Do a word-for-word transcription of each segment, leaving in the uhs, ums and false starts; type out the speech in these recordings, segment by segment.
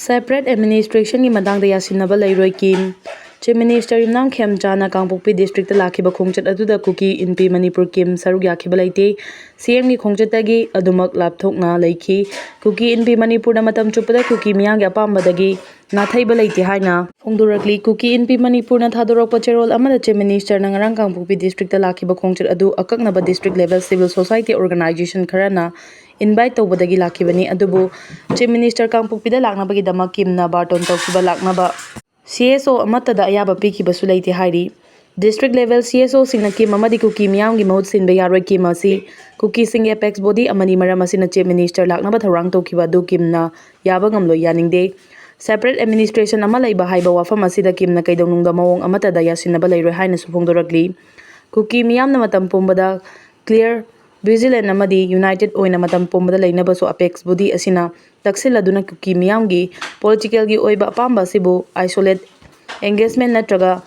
Separate administrationꯒꯤ ꯃꯇꯥꯡꯗ ꯌꯥꯁꯤꯟꯅꯕ ꯂꯩꯔꯣꯏ ꯀꯤꯝ꯫ Chief Minister ꯌꯨꯝꯅꯥꯝ ꯈꯦꯝꯆꯥꯟꯅ ꯀꯥꯡꯄꯣꯛꯄꯤ districtꯇ ꯂꯥꯛꯈꯤꯕ ꯈꯣꯡꯆꯠ ꯑꯗꯨꯗ ꯀꯨꯀꯤ ꯏꯟꯄꯤ ꯃꯅꯤꯄꯨꯔ ꯀꯤꯝ ꯁꯔꯨꯛ ꯌꯥꯈꯤꯕ ꯂꯩꯇꯦ꯫ ꯁꯤ ꯑꯦꯝꯒꯤ ꯈꯣꯡꯆꯠꯇꯒꯤ ꯑꯗꯨꯃꯛ ꯂꯥꯞꯊꯣꯛꯅ ꯂꯩꯈꯤ꯫ ꯀꯨꯀꯤ ꯏꯟꯄꯤ ꯃꯅꯤꯄꯨꯔꯅ ꯃꯇꯝ ꯆꯨꯞꯄꯗ ꯀꯨꯀꯤ ꯃꯤꯌꯥꯝꯒꯤ ꯑꯄꯥꯝꯕꯗꯒꯤ ꯅꯥꯊꯩꯕ ꯂꯩꯇꯦ ꯍꯥꯏꯅ ꯐꯣꯡꯗꯣꯔꯛꯂꯤ꯫ ꯀꯨꯀꯤ ꯏꯟꯄꯤ ꯃꯅꯤꯄꯨꯔꯅ ꯊꯥꯗꯣꯔꯛꯄ ꯆꯦꯔꯣꯜ ꯑꯃꯗ Chief Ministerꯅ ꯉꯔꯥꯡ ꯀꯥꯡꯄꯣꯛꯄꯤ districtꯇ ꯂꯥꯛꯈꯤꯕ ꯈꯣꯡꯆꯠ ꯑꯗꯨ ꯑꯀꯛꯅꯕ district level civil society organization ꯈꯔꯅ invite ꯇꯧꯕꯗꯒꯤ ꯂꯥꯛꯈꯤꯕꯅꯤ, ꯑꯗꯨꯕꯨ Chief Minister ꯀꯥꯡꯄꯣꯛꯄꯤꯗ ꯂꯥꯛꯅꯕꯒꯤꯗꯃꯛ ꯀꯤꯝꯅ ꯕꯥꯔꯇꯣꯟ ꯇꯧꯈꯤꯕ ꯂꯥꯛꯅꯕ ꯁꯤ ꯑꯦꯁ ꯑꯣ ꯑꯃꯠꯇꯗ ꯑꯌꯥꯕ ꯄꯤꯈꯤꯕꯁꯨ ꯂꯩꯇꯦ ꯍꯥꯏꯔꯤ꯫ District level C S Oꯁꯤꯡꯅ ꯀꯤꯝ ꯑꯃꯗꯤ ꯀꯨꯀꯤ ꯃꯤꯌꯥꯝꯒꯤ ꯃꯍꯨꯠ ꯁꯤꯟꯕ ꯌꯥꯔꯣꯏ꯫ ꯀꯤꯝ ꯑꯁꯤ ꯀꯨꯀꯤꯁꯤꯡꯒꯤ apex body ꯑꯃꯅꯤ, ꯃꯔꯝ ꯑꯁꯤꯅ Chief Minister ꯂꯥꯛꯅꯕ ꯊꯧꯔꯥꯡ ꯇꯧꯈꯤꯕ ꯑꯗꯨ ꯀꯤꯝꯅ ꯌꯥꯕ ꯉꯝꯂꯣꯏ, ꯌꯥꯅꯤꯡꯗꯦ꯫ Separate administration ꯑꯃ ꯂꯩꯕ ꯍꯥꯏꯕ ꯋꯥꯐꯝ ꯑꯁꯤꯗ ꯀꯤꯝꯅ ꯀꯩꯗꯧꯅꯨꯡꯗ ꯃꯑꯣꯡ ꯑꯃꯠꯇꯗ ꯌꯥꯁꯤꯟꯅꯕ ꯂꯩꯔꯣꯏ ꯍꯥꯏꯅꯁꯨ ꯐꯣꯡꯗꯣꯔꯛꯂꯤ꯫ ꯀꯨꯀꯤ ꯃꯤꯌꯥꯝꯅ ꯃꯇꯝ ꯄꯨꯝꯕꯗ clear, vigilant ꯑꯃꯗꯤ united ꯑꯣꯏꯅ ꯃꯇꯝ ꯄꯨꯝꯕꯗ ꯂꯩꯅꯕꯁꯨ apex body ꯑꯁꯤꯅ ꯇꯛꯁꯤꯜꯂꯗꯨꯅ ꯀꯨꯀꯤ ꯃꯤꯌꯥꯝꯒꯤ politicalꯒꯤ ꯑꯣꯏꯕ ꯑꯄꯥꯝꯕ ꯑꯁꯤꯕꯨ isolate engagement ꯅꯠꯇ꯭ꯔꯒ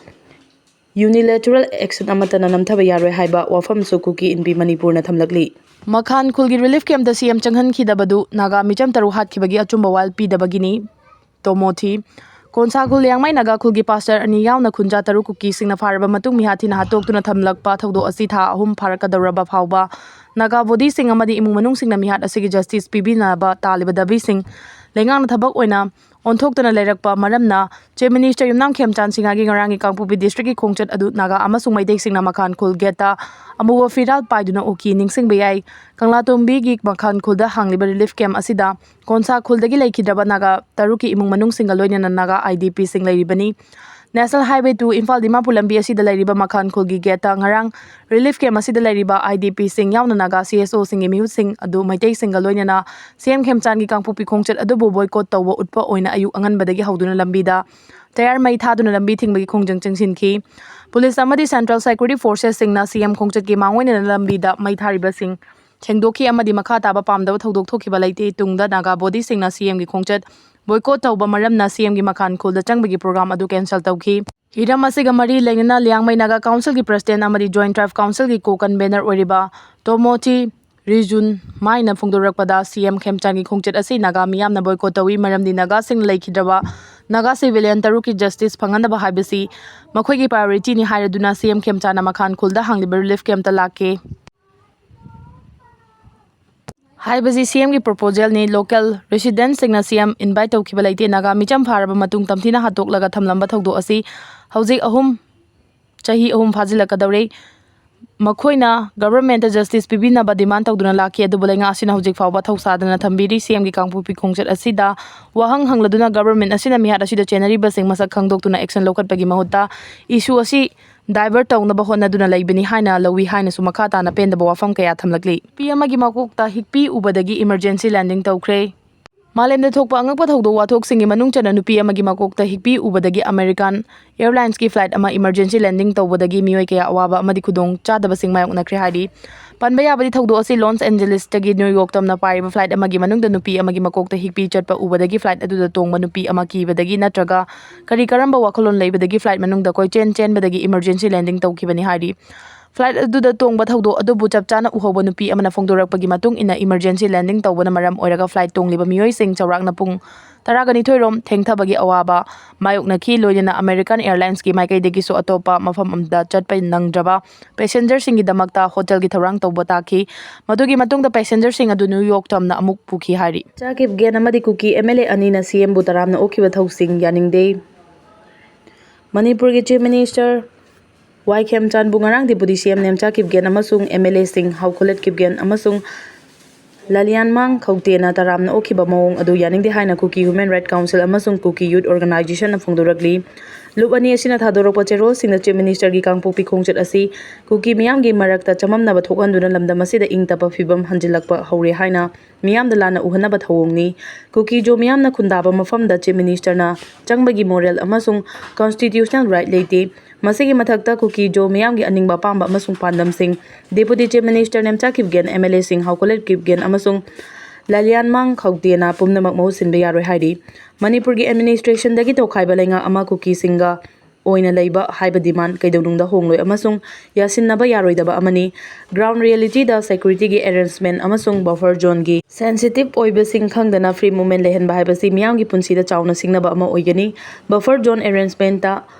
unilateral action ꯑꯃꯠꯇꯅ ꯅꯝꯊꯕ ꯌꯥꯔꯣꯏ ꯍꯥꯏꯕ ꯋꯥꯐꯝꯁꯨ ꯀꯨꯀꯤ ꯏꯟꯄꯤ ꯃꯅꯤꯄꯨꯔꯅ ꯊꯝꯂꯛꯂꯤ꯫ ꯃꯈꯥꯟ ꯈꯨꯜꯒꯤ relief campꯇ C M ꯆꯪꯍꯟꯈꯤꯗꯕꯗꯨ ꯅꯥꯒꯥ ꯃꯤꯆꯝ ꯇꯔꯨꯛ ꯍꯥꯠꯈꯤꯕꯒꯤ ꯑꯆꯨꯝꯕ ꯋꯥꯌꯦꯜ ꯄꯤꯗꯕꯒꯤꯅꯤ꯫ ꯇꯣꯃꯣꯊꯤ꯫ ꯀꯣꯟꯁꯥ ꯈꯨꯜ ꯂꯤꯌꯥꯡꯃꯩ ꯅꯥꯒꯥ ꯈꯨꯜꯒꯤ pastor ꯑꯅꯤ ꯌꯥꯎꯅ ꯈꯨꯟꯖꯥ ꯇꯔꯨꯛ ꯀꯨꯀꯤꯁꯤꯡꯅ ꯐꯥꯔꯕ ꯃꯇꯨꯡ ꯃꯤꯍꯥꯠ ꯊꯤꯅ ꯍꯥꯠꯇꯣꯛꯇꯨꯅ ꯊꯝꯂꯛꯄ ꯊꯧꯗꯣꯛ ꯑꯁꯤ ꯊꯥ ꯑꯍꯨꯝ ꯐꯥꯔꯛꯀꯗꯧꯔꯕ ꯐꯥꯎꯕ ꯅꯥꯒꯥ bodyꯁꯤꯡ ꯑꯃꯗꯤ ꯏꯃꯨꯡ ꯃꯅꯨꯡꯁꯤꯡꯅ ꯃꯤꯍꯥꯠ ꯑꯁꯤꯒꯤ justice ꯄꯤꯕꯤꯅꯕ ꯇꯥꯜꯂꯤꯕ ꯗꯥꯕꯤꯁꯤꯡ ꯂꯩꯉꯥꯛꯅ ꯊꯕꯛ ꯑꯣꯏꯅ ꯑꯣꯟꯊꯣꯛꯇꯅ ꯂꯩꯔꯛꯄ ꯃꯔꯝꯅ Chief Minister ꯌꯨꯝꯅꯥꯝ ꯈꯦꯝꯆꯥꯟ ꯁꯤꯡꯍꯒꯤ ꯉꯔꯥꯡꯒꯤ ꯀꯥꯡꯄꯣꯛꯄꯤ districtꯀꯤ ꯈꯣꯡꯆꯠ ꯑꯗꯨ ꯅꯥꯒꯥ ꯑꯃꯁꯨꯡ ꯃꯩꯇꯩꯁꯤꯡꯅ ꯃꯈꯥꯟ ꯈꯨꯜ gateꯇ ꯑꯃꯨꯕ ꯐꯤꯔꯥꯜ ꯄꯥꯏꯗꯨꯅ ꯎꯈꯤ꯫ ꯅꯤꯡꯁꯤꯡꯕ ꯌꯥꯏ, ꯀꯪꯂꯥꯇꯣꯝꯕꯤꯒꯤ ꯃꯈꯥꯟ ꯈꯨꯜꯗ ꯍꯥꯡꯂꯤꯕ relief camp ꯑꯁꯤꯗ ꯀꯣꯟꯁꯥ ꯈꯨꯜꯗꯒꯤ ꯂꯩꯈꯤꯗ꯭ꯔꯕ ꯅꯥꯒꯥ ꯇꯔꯨꯛꯀꯤ ꯏꯃꯨꯡ ꯃꯅꯨꯡꯁꯤꯡꯒ ꯂꯣꯏꯅꯅ ꯅꯥꯒꯥ IDPꯁꯤꯡ ꯂꯩꯔꯤꯕꯅꯤ꯫ National Highway two Imphal Dimapur ꯂꯝꯕꯤ ꯑꯁꯤꯗ ꯂꯩꯔꯤꯕ ꯃꯈꯥꯟ ꯈꯨꯜꯒꯤ gateꯇ ꯉꯔꯥꯡ relief camp ꯑꯁꯤꯗ ꯂꯩꯔꯤꯕ IDPꯁꯤꯡ ꯌꯥꯎꯅ ꯅꯥꯒꯥ C S Oꯁꯤꯡꯒꯤ ꯃꯤꯍꯨꯠꯁꯤꯡ ꯑꯗꯨ ꯃꯩꯇꯩꯁꯤꯡꯒ ꯂꯣꯏꯅꯅ C M ꯈꯦꯝꯆꯥꯟꯒꯤ ꯀꯥꯡꯄꯣꯛꯄꯤ ꯈꯣꯡꯆꯠ ꯑꯗꯨꯕꯨ boycott ꯇꯧꯕ ꯎꯠꯄ ꯑꯣꯏꯅ ꯑꯌꯨꯛ ꯑꯉꯟꯕꯗꯒꯤ ꯍꯧꯗꯨꯅ ꯂꯝꯕꯤꯗ ꯇꯌꯥꯔ ꯃꯩ ꯊꯥꯗꯨꯅ ꯂꯝꯕꯤ ꯊꯤꯡꯕꯒꯤ ꯈꯣꯡꯖꯪ ꯆꯪꯁꯤꯟꯈꯤ꯫ Police ꯑꯃꯗꯤ Central Security Forcesꯁꯤꯡꯅ C M ꯈꯣꯡꯆꯠꯀꯤ ꯃꯥꯡꯑꯣꯏꯅꯅ ꯂꯝꯕꯤꯗ ꯃꯩ ꯊꯥꯔꯤꯕꯁꯤꯡ ꯁꯦꯡꯗꯣꯛꯈꯤ ꯑꯃꯗꯤ ꯃꯈꯥ ꯇꯥꯕ ꯄꯥꯝꯗꯕ ꯊꯧꯗꯣꯛ ꯊꯣꯛꯈꯤꯕ ꯂꯩꯇꯦ꯫ ꯇꯨꯡꯗ ꯅꯥꯒꯥ bodyꯁꯤꯡꯅ C Mꯒꯤ ꯈꯣꯡꯆꯠ boycott ꯇꯧꯕ ꯃꯔꯝꯅ C Mꯒꯤ ꯃꯈꯥꯟ ꯈꯨꯜꯗ ꯆꯪꯕꯒꯤ program ꯑꯗꯨ cancel ꯇꯧꯈꯤ꯫ ꯍꯤꯔꯝ ꯑꯁꯤꯒ ꯃꯔꯤ ꯂꯩꯅꯅ ꯂꯤꯌꯥꯡꯃꯩ ꯅꯥꯒꯥ Councilꯒꯤ President ꯑꯃꯗꯤ Joint Tribe Councilꯒꯤ co-convener ꯑꯣꯏꯔꯤꯕ ꯇꯣꯃꯣꯊꯤ ꯔꯤꯖꯨꯟ ꯃꯥꯏꯅ ꯐꯣꯡꯗꯣꯔꯛꯄꯗ, ꯁꯤ ꯑꯦꯝ ꯈꯦꯝꯆꯥꯟꯒꯤ ꯈꯣꯡꯆꯠ ꯑꯁꯤ ꯅꯥꯒꯥ ꯃꯤꯌꯥꯝꯅ ꯕꯣꯏꯀꯣꯠ ꯇꯧꯏ, ꯃꯔꯝꯗꯤ ꯅꯥꯒꯥꯁꯤꯡ ꯂꯩꯈꯤꯗ꯭ꯔꯕ ꯅꯥꯒꯥ ꯁꯤꯚꯤꯂꯤꯌꯟ ꯇꯔꯨꯛꯀꯤ ꯖꯁꯇꯤꯁ ꯐꯪꯍꯟꯅꯕ ꯍꯥꯏꯕꯁꯤ ꯃꯈꯣꯏꯒꯤ ꯄ꯭ꯔꯥꯏꯑꯣꯔꯤꯇꯤꯅꯤ ꯍꯥꯏꯔꯗꯨꯅ ꯁꯤ ꯑꯦꯝ ꯈꯦꯝꯆꯥꯟꯅ ꯃꯈꯥꯟ ꯈꯨꯜꯗ ꯍꯥꯡꯂꯤꯕ ꯔꯤꯂꯤꯐ ꯀꯦꯝꯞꯇ ꯂꯥꯛꯈꯤ꯫ ꯍꯥꯏꯕꯁꯤ ꯁꯤ ꯑꯦꯝꯒꯤ ꯄ꯭ꯔꯣꯄꯣꯖꯦꯜꯅꯤ꯫ ꯂꯣꯀꯦꯜ ꯔꯦꯁꯤꯗꯦꯟꯠꯁꯤꯡꯅ ꯁꯤ ꯑꯦꯝ ꯏꯟꯚꯥꯏꯠ ꯇꯧꯈꯤꯕ ꯂꯩꯇꯦ꯫ ꯅꯥꯒꯥ ꯃꯤꯆꯝ ꯐꯥꯔꯕ ꯃꯇꯨꯡ ꯇꯝꯊꯤꯅ ꯍꯥꯠꯇꯣꯛꯂꯒ ꯊꯝꯂꯝꯕ ꯊꯧꯗꯣꯛ ꯑꯁꯤ ꯍꯧꯖꯤꯛ ꯑꯍꯨꯝ, ꯆꯍꯤ ꯑꯍꯨꯝ ꯐꯥꯖꯤꯜꯂꯛꯀꯗꯧꯔꯦ꯫ ꯃꯈꯣꯏꯅ ꯒꯚꯔꯟꯃꯦꯟꯠꯇ ꯖꯁꯇꯤꯁ ꯄꯤꯕꯤꯅꯕ ꯗꯤꯃꯥꯟ ꯇꯧꯗꯨꯅ ꯂꯥꯛꯈꯤ, ꯑꯗꯨꯕꯨ ꯂꯩꯉꯥꯛ ꯑꯁꯤꯅ ꯍꯧꯖꯤꯛ ꯐꯥꯎꯕ ꯊꯧꯁꯥꯗꯅ ꯊꯝꯕꯤꯔꯤ꯫ ꯁꯤ ꯑꯦꯝꯒꯤ ꯀꯥꯡꯄꯣꯛꯄꯤ ꯈꯣꯡꯆꯠ ꯑꯁꯤꯗ ꯋꯥꯍꯪ ꯍꯪꯂꯗꯨꯅ ꯒꯚꯔꯟꯃꯦꯟꯠ ꯑꯁꯤꯅ ꯃꯤꯍꯥꯠ ꯑꯁꯤꯗ ꯆꯦꯟꯅꯔꯤꯕꯁꯤꯡ ꯃꯁꯛ ꯈꯪꯗꯣꯛꯇꯨꯅ ꯑꯦꯛꯁꯟ ꯂꯧꯈꯠꯄꯒꯤ ꯃꯍꯨꯠꯇ ꯏꯁꯨ ꯑꯁꯤ ꯗꯥꯏꯚꯔꯠ ꯇꯧꯅꯕ ꯍꯣꯠꯅꯗꯨꯅ ꯂꯩꯕꯅꯤ ꯍꯥꯏꯅ ꯂꯧꯏ ꯍꯥꯏꯅꯁꯨ ꯃꯈꯥ ꯇꯥꯅ ꯄꯦꯟꯗꯕ ꯋꯥꯐꯝ ꯀꯌꯥ ꯊꯝꯂꯛꯂꯤ꯫ ꯅꯨꯄꯤ ꯑꯃꯒꯤ ꯃꯀꯣꯛꯇ ꯍꯤꯛꯄꯤ ꯎꯕꯗꯒꯤ ꯏꯃꯔꯖꯦꯟꯁꯤ ꯂꯦꯟꯗꯤꯡ ꯇꯧꯈ꯭ꯔꯦ꯫ ꯃꯥꯂꯦꯝꯗ ꯊꯣꯛꯄ ꯑꯉꯛꯄ ꯊꯧꯗꯣꯛ ꯋꯥꯊꯣꯛꯁꯤꯡꯒꯤ ꯃꯅꯨꯡ ꯆꯟꯅ ꯅꯨꯄꯤ ꯑꯃꯒꯤ ꯃꯀꯣꯛꯇ ꯍꯤꯛꯄꯤ ꯎꯕꯗꯒꯤ ꯑꯃꯦꯔꯤꯀꯥꯟ ꯑꯦꯌꯔꯂꯥꯏꯟꯁꯀꯤ ꯐ꯭ꯂꯥꯏꯠ ꯑꯃ ꯏꯃꯔꯖꯦꯟꯁꯤ ꯂꯦꯟꯗꯤꯡ ꯇꯧꯕꯗꯒꯤ ꯃꯤꯑꯣꯏ ꯀꯌꯥ ꯑꯋꯥꯕ ꯑꯃꯗꯤ ꯈꯨꯗꯣꯡ ꯆꯥꯗꯕꯁꯤꯡ ꯃꯥꯌꯣꯛꯅꯈ꯭ꯔꯦ ꯍꯥꯏꯔꯤ꯫ ꯄꯟꯕ ꯌꯥꯕꯗꯤ ꯊꯧꯗꯣꯛ ꯑꯁꯤ ꯂꯣꯁ ꯑꯦꯟꯖꯦꯂꯤꯁꯇꯒꯤ ꯅ꯭ꯌꯨ ꯌꯣꯔꯛ ꯇꯝꯅ ꯄꯥꯏꯔꯤꯕ ꯐ꯭ꯂꯥꯏꯠ ꯑꯃꯒꯤ ꯃꯅꯨꯡꯗ ꯅꯨꯄꯤ ꯑꯃꯒꯤ ꯃꯀꯣꯛꯇ ꯍꯤꯛꯄꯤ ꯆꯠꯄ ꯎꯕꯗꯒꯤ ꯐ꯭ꯂꯥꯏꯠ ꯑꯗꯨꯗ ꯇꯣꯡꯕ ꯅꯨꯄꯤ ꯑꯃ ꯀꯤꯕꯗꯒꯤ ꯅꯠꯇ꯭ꯔꯒ ꯀꯔꯤ ꯀꯔꯝꯕ ꯋꯥꯈꯜꯂꯣꯟ ꯂꯩꯕꯗꯒꯤ ꯐ꯭ꯂꯥꯏꯠ ꯃꯅꯨꯡꯗ ꯀꯣꯏꯆꯦꯟ ꯆꯦꯟꯕꯗꯒꯤ ꯏꯃꯔꯖꯦꯟꯁꯤ ꯂꯦꯟꯗꯤꯡ ꯇꯧꯈꯤꯕꯅꯤ ꯍꯥꯏꯔꯤ꯫ ꯐ꯭ꯂꯥꯏꯠ ꯑꯗꯨꯗ ꯇꯣꯡꯕ ꯊꯧꯗꯣꯛ ꯑꯗꯨꯕꯨ ꯆꯞ ꯆꯥꯅ ꯎꯍꯧꯕ ꯅꯨꯄꯤ ꯑꯃꯅ ꯐꯣꯡꯗꯣꯔꯛꯄꯒꯤ ꯃꯇꯨꯡ ꯏꯟꯅ, ꯏꯃꯔꯖꯦꯟꯁꯤ ꯂꯦꯟꯗꯤꯡ ꯇꯧꯕꯅ ꯃꯔꯝ ꯑꯣꯏꯔꯒ ꯐ꯭ꯂꯥꯏꯠ ꯇꯣꯡꯂꯤꯕ ꯃꯤꯑꯣꯏꯁꯤꯡ ꯆꯥꯎꯔꯥꯛꯅ ꯄꯨꯡ ꯇꯔꯥꯒ ꯅꯤꯊꯣꯏ ꯔꯣꯝ ꯊꯦꯡꯊꯕꯒꯤ ꯑꯋꯥꯕ ꯃꯥꯌꯣꯛꯅꯈꯤ, ꯂꯣꯏꯅꯅ ꯑꯃꯦꯔꯤꯀꯥꯟ ꯑꯦꯌꯔꯂꯥꯏꯟꯁꯀꯤ ꯃꯥꯏꯀꯩꯗꯒꯤꯁꯨ ꯑꯇꯣꯞꯄ ꯃꯐꯝ ꯑꯃꯗ ꯆꯠꯄ ꯅꯪꯗ꯭ꯔꯕ ꯄꯦꯁꯦꯟꯖꯔꯁꯤꯡꯒꯤꯗꯃꯛꯇ ꯍꯣꯇꯦꯜꯒꯤ ꯊꯧꯔꯥꯡ ꯇꯧꯕ ꯇꯥꯈꯤ꯫ ꯃꯗꯨꯒꯤ ꯃꯇꯨꯡꯗ ꯄꯦꯁꯦꯟꯖꯔꯁꯤꯡ ꯑꯗꯨ ꯅ꯭ꯌꯨ ꯌꯣꯔꯛ ꯇꯝꯅ ꯑꯃꯨꯛ ꯄꯨꯈꯤ ꯍꯥꯏꯔꯤ꯫ ꯆꯥ ꯀꯤꯞꯒꯦꯟ ꯑꯃꯗꯤ ꯀꯨꯀꯤ ꯑꯦꯝ ꯑꯦꯜ ꯑꯦ ꯑꯅꯤꯅ ꯁꯤ ꯑꯦꯝꯕꯨ ꯇꯔꯥꯝꯅ ꯑꯣꯛꯈꯤꯕ ꯊꯧꯁꯤꯡ ꯌꯥꯅꯤꯡꯗꯦ꯫ ꯃꯅꯤꯄꯨꯔꯒꯤ ꯆꯤꯐ ꯃꯤꯅꯤꯁꯇꯔ ꯋꯥꯏ ꯈꯦꯝꯆꯥꯟꯕꯨ ꯉꯔꯥꯡ ꯗꯤꯄꯨꯇꯤ ꯁꯤ ꯑꯦꯝ ꯅꯦꯝꯆꯥ ꯀꯤꯞꯒꯦꯟ ꯑꯃꯁꯨꯡ ꯑꯦꯝ ꯑꯦꯜ ꯑꯦꯁꯤꯡ ꯍꯥꯎꯈꯣꯂꯦꯠ ꯀꯤꯞꯒꯦꯟ ꯑꯃꯁꯨꯡ ꯂꯥꯂꯤꯌꯥꯟꯃꯥꯡ ꯈꯧꯇꯦꯅ ꯇꯔꯥꯝꯅ ꯑꯣꯛꯈꯤꯕ ꯃꯑꯣꯡ ꯑꯗꯨ ꯌꯥꯅꯤꯡꯗꯦ ꯍꯥꯏꯅ ꯀꯨꯀꯤ ꯍ꯭ꯌꯨꯃꯦꯟ ꯔꯥꯏꯠ ꯀꯥꯎꯟꯁꯤꯜ ꯑꯃꯁꯨꯡ ꯀꯨꯀꯤ ꯌꯨꯠ ꯑꯣꯔꯒꯅꯥꯏꯖꯦꯁꯟꯅ ꯐꯣꯡꯗꯣꯔꯛꯂꯤ꯫ ꯂꯨꯞ ꯑꯅꯤ ꯑꯁꯤꯅ ꯊꯥꯗꯣꯔꯛꯄ ꯆꯦꯔꯣꯜꯁꯤꯡꯗ ꯆꯤꯐ ꯃꯤꯅꯤꯁꯇꯔꯒꯤ ꯀꯥꯡꯄꯣꯛꯄꯤ ꯈꯣꯡꯆꯠ ꯑꯁꯤ ꯀꯨꯀꯤ ꯃꯤꯌꯥꯝꯒꯤ ꯃꯔꯛꯇ ꯆꯃꯝꯅꯕ ꯊꯣꯛꯍꯟꯗꯨꯅ ꯂꯝꯗꯝ ꯑꯁꯤꯗ ꯏꯪ ꯇꯞꯄ ꯐꯤꯕꯝ ꯍꯟꯖꯤꯜꯂꯛꯄ ꯍꯧꯔꯦ ꯍꯥꯏꯅ ꯃꯤꯌꯥꯝꯗ ꯂꯥꯟꯅ ꯎꯍꯟꯅꯕ ꯊꯧꯑꯣꯡꯅꯤ꯫ ꯀꯨꯀꯤ-ꯖꯣ ꯃꯤꯌꯥꯝꯅ ꯈꯨꯟꯗꯥꯕ ꯃꯐꯝꯗ ꯆꯤꯐ ꯃꯤꯅꯤꯁꯇꯔꯅ ꯆꯪꯕꯒꯤ ꯃꯣꯔꯦꯜ ꯑꯃꯁꯨꯡ ꯀꯟꯁꯇꯤꯇ꯭ꯌꯨꯁꯅꯦꯜ ꯔꯥꯏꯠ ꯂꯩꯇꯦ꯫ ꯃꯁꯤꯒꯤ ꯃꯊꯛꯇ ꯀꯨꯀꯤ-ꯖꯣ ꯃꯤꯌꯥꯝꯒꯤ ꯑꯅꯤꯡꯕ ꯑꯄꯥꯝꯕ ꯑꯃꯁꯨꯡ ꯄꯥꯟꯗꯝꯁꯤꯡ ꯗꯦꯄꯨꯇꯤ chief minister Nemcha Kipgen, M L ꯑꯦꯁꯤꯡ ꯍꯥꯎꯀꯣꯂꯦꯠ Kipgen ꯑꯃꯁꯨꯡ ꯂꯥꯂꯤꯌꯥꯟꯃꯥꯡ ꯈꯧꯇꯦꯅ ꯄꯨꯝꯅꯃꯛ ꯃꯍꯨꯠ ꯁꯤꯟꯕ ꯌꯥꯔꯣꯏ ꯍꯥꯏꯔꯤ꯫ ꯃꯅꯤꯄꯨꯔꯒꯤ ꯑꯦꯗꯃꯤꯅꯤꯁꯇ꯭ꯔꯦꯁꯟꯗꯒꯤ ꯇꯧꯈꯥꯏꯕ ꯂꯩꯉꯥꯛ ꯑꯃ ꯀꯨꯀꯤꯁꯤꯡꯒ ꯑꯣꯏꯅ ꯂꯩꯕ ꯍꯥꯏꯕ demand ꯀꯩꯗꯧꯅꯨꯡꯗ ꯍꯣꯡꯂꯣꯏ ꯑꯃꯁꯨꯡ ꯌꯥꯁꯤꯟꯅꯕ ꯌꯥꯔꯣꯏꯗꯕ ꯑꯃꯅꯤ꯫ Ground reality ꯗ security ꯒꯤ arrangement ꯑꯃꯁꯨꯡ buffer zone ꯒꯤ sensitive ꯑꯣꯏꯕꯁꯤꯡ ꯈꯪꯗꯅ free movement ꯂꯩꯍꯟꯕ ꯍꯥꯏꯕꯁꯤ ꯃꯤꯌꯥꯝꯒꯤ ꯄꯨꯟꯁꯤꯗ ꯆꯥꯎꯅ ꯁꯤꯡꯅꯕ ꯑꯃ ꯑꯣꯏꯒꯅꯤ꯫ Buffer zone arrangement ꯇ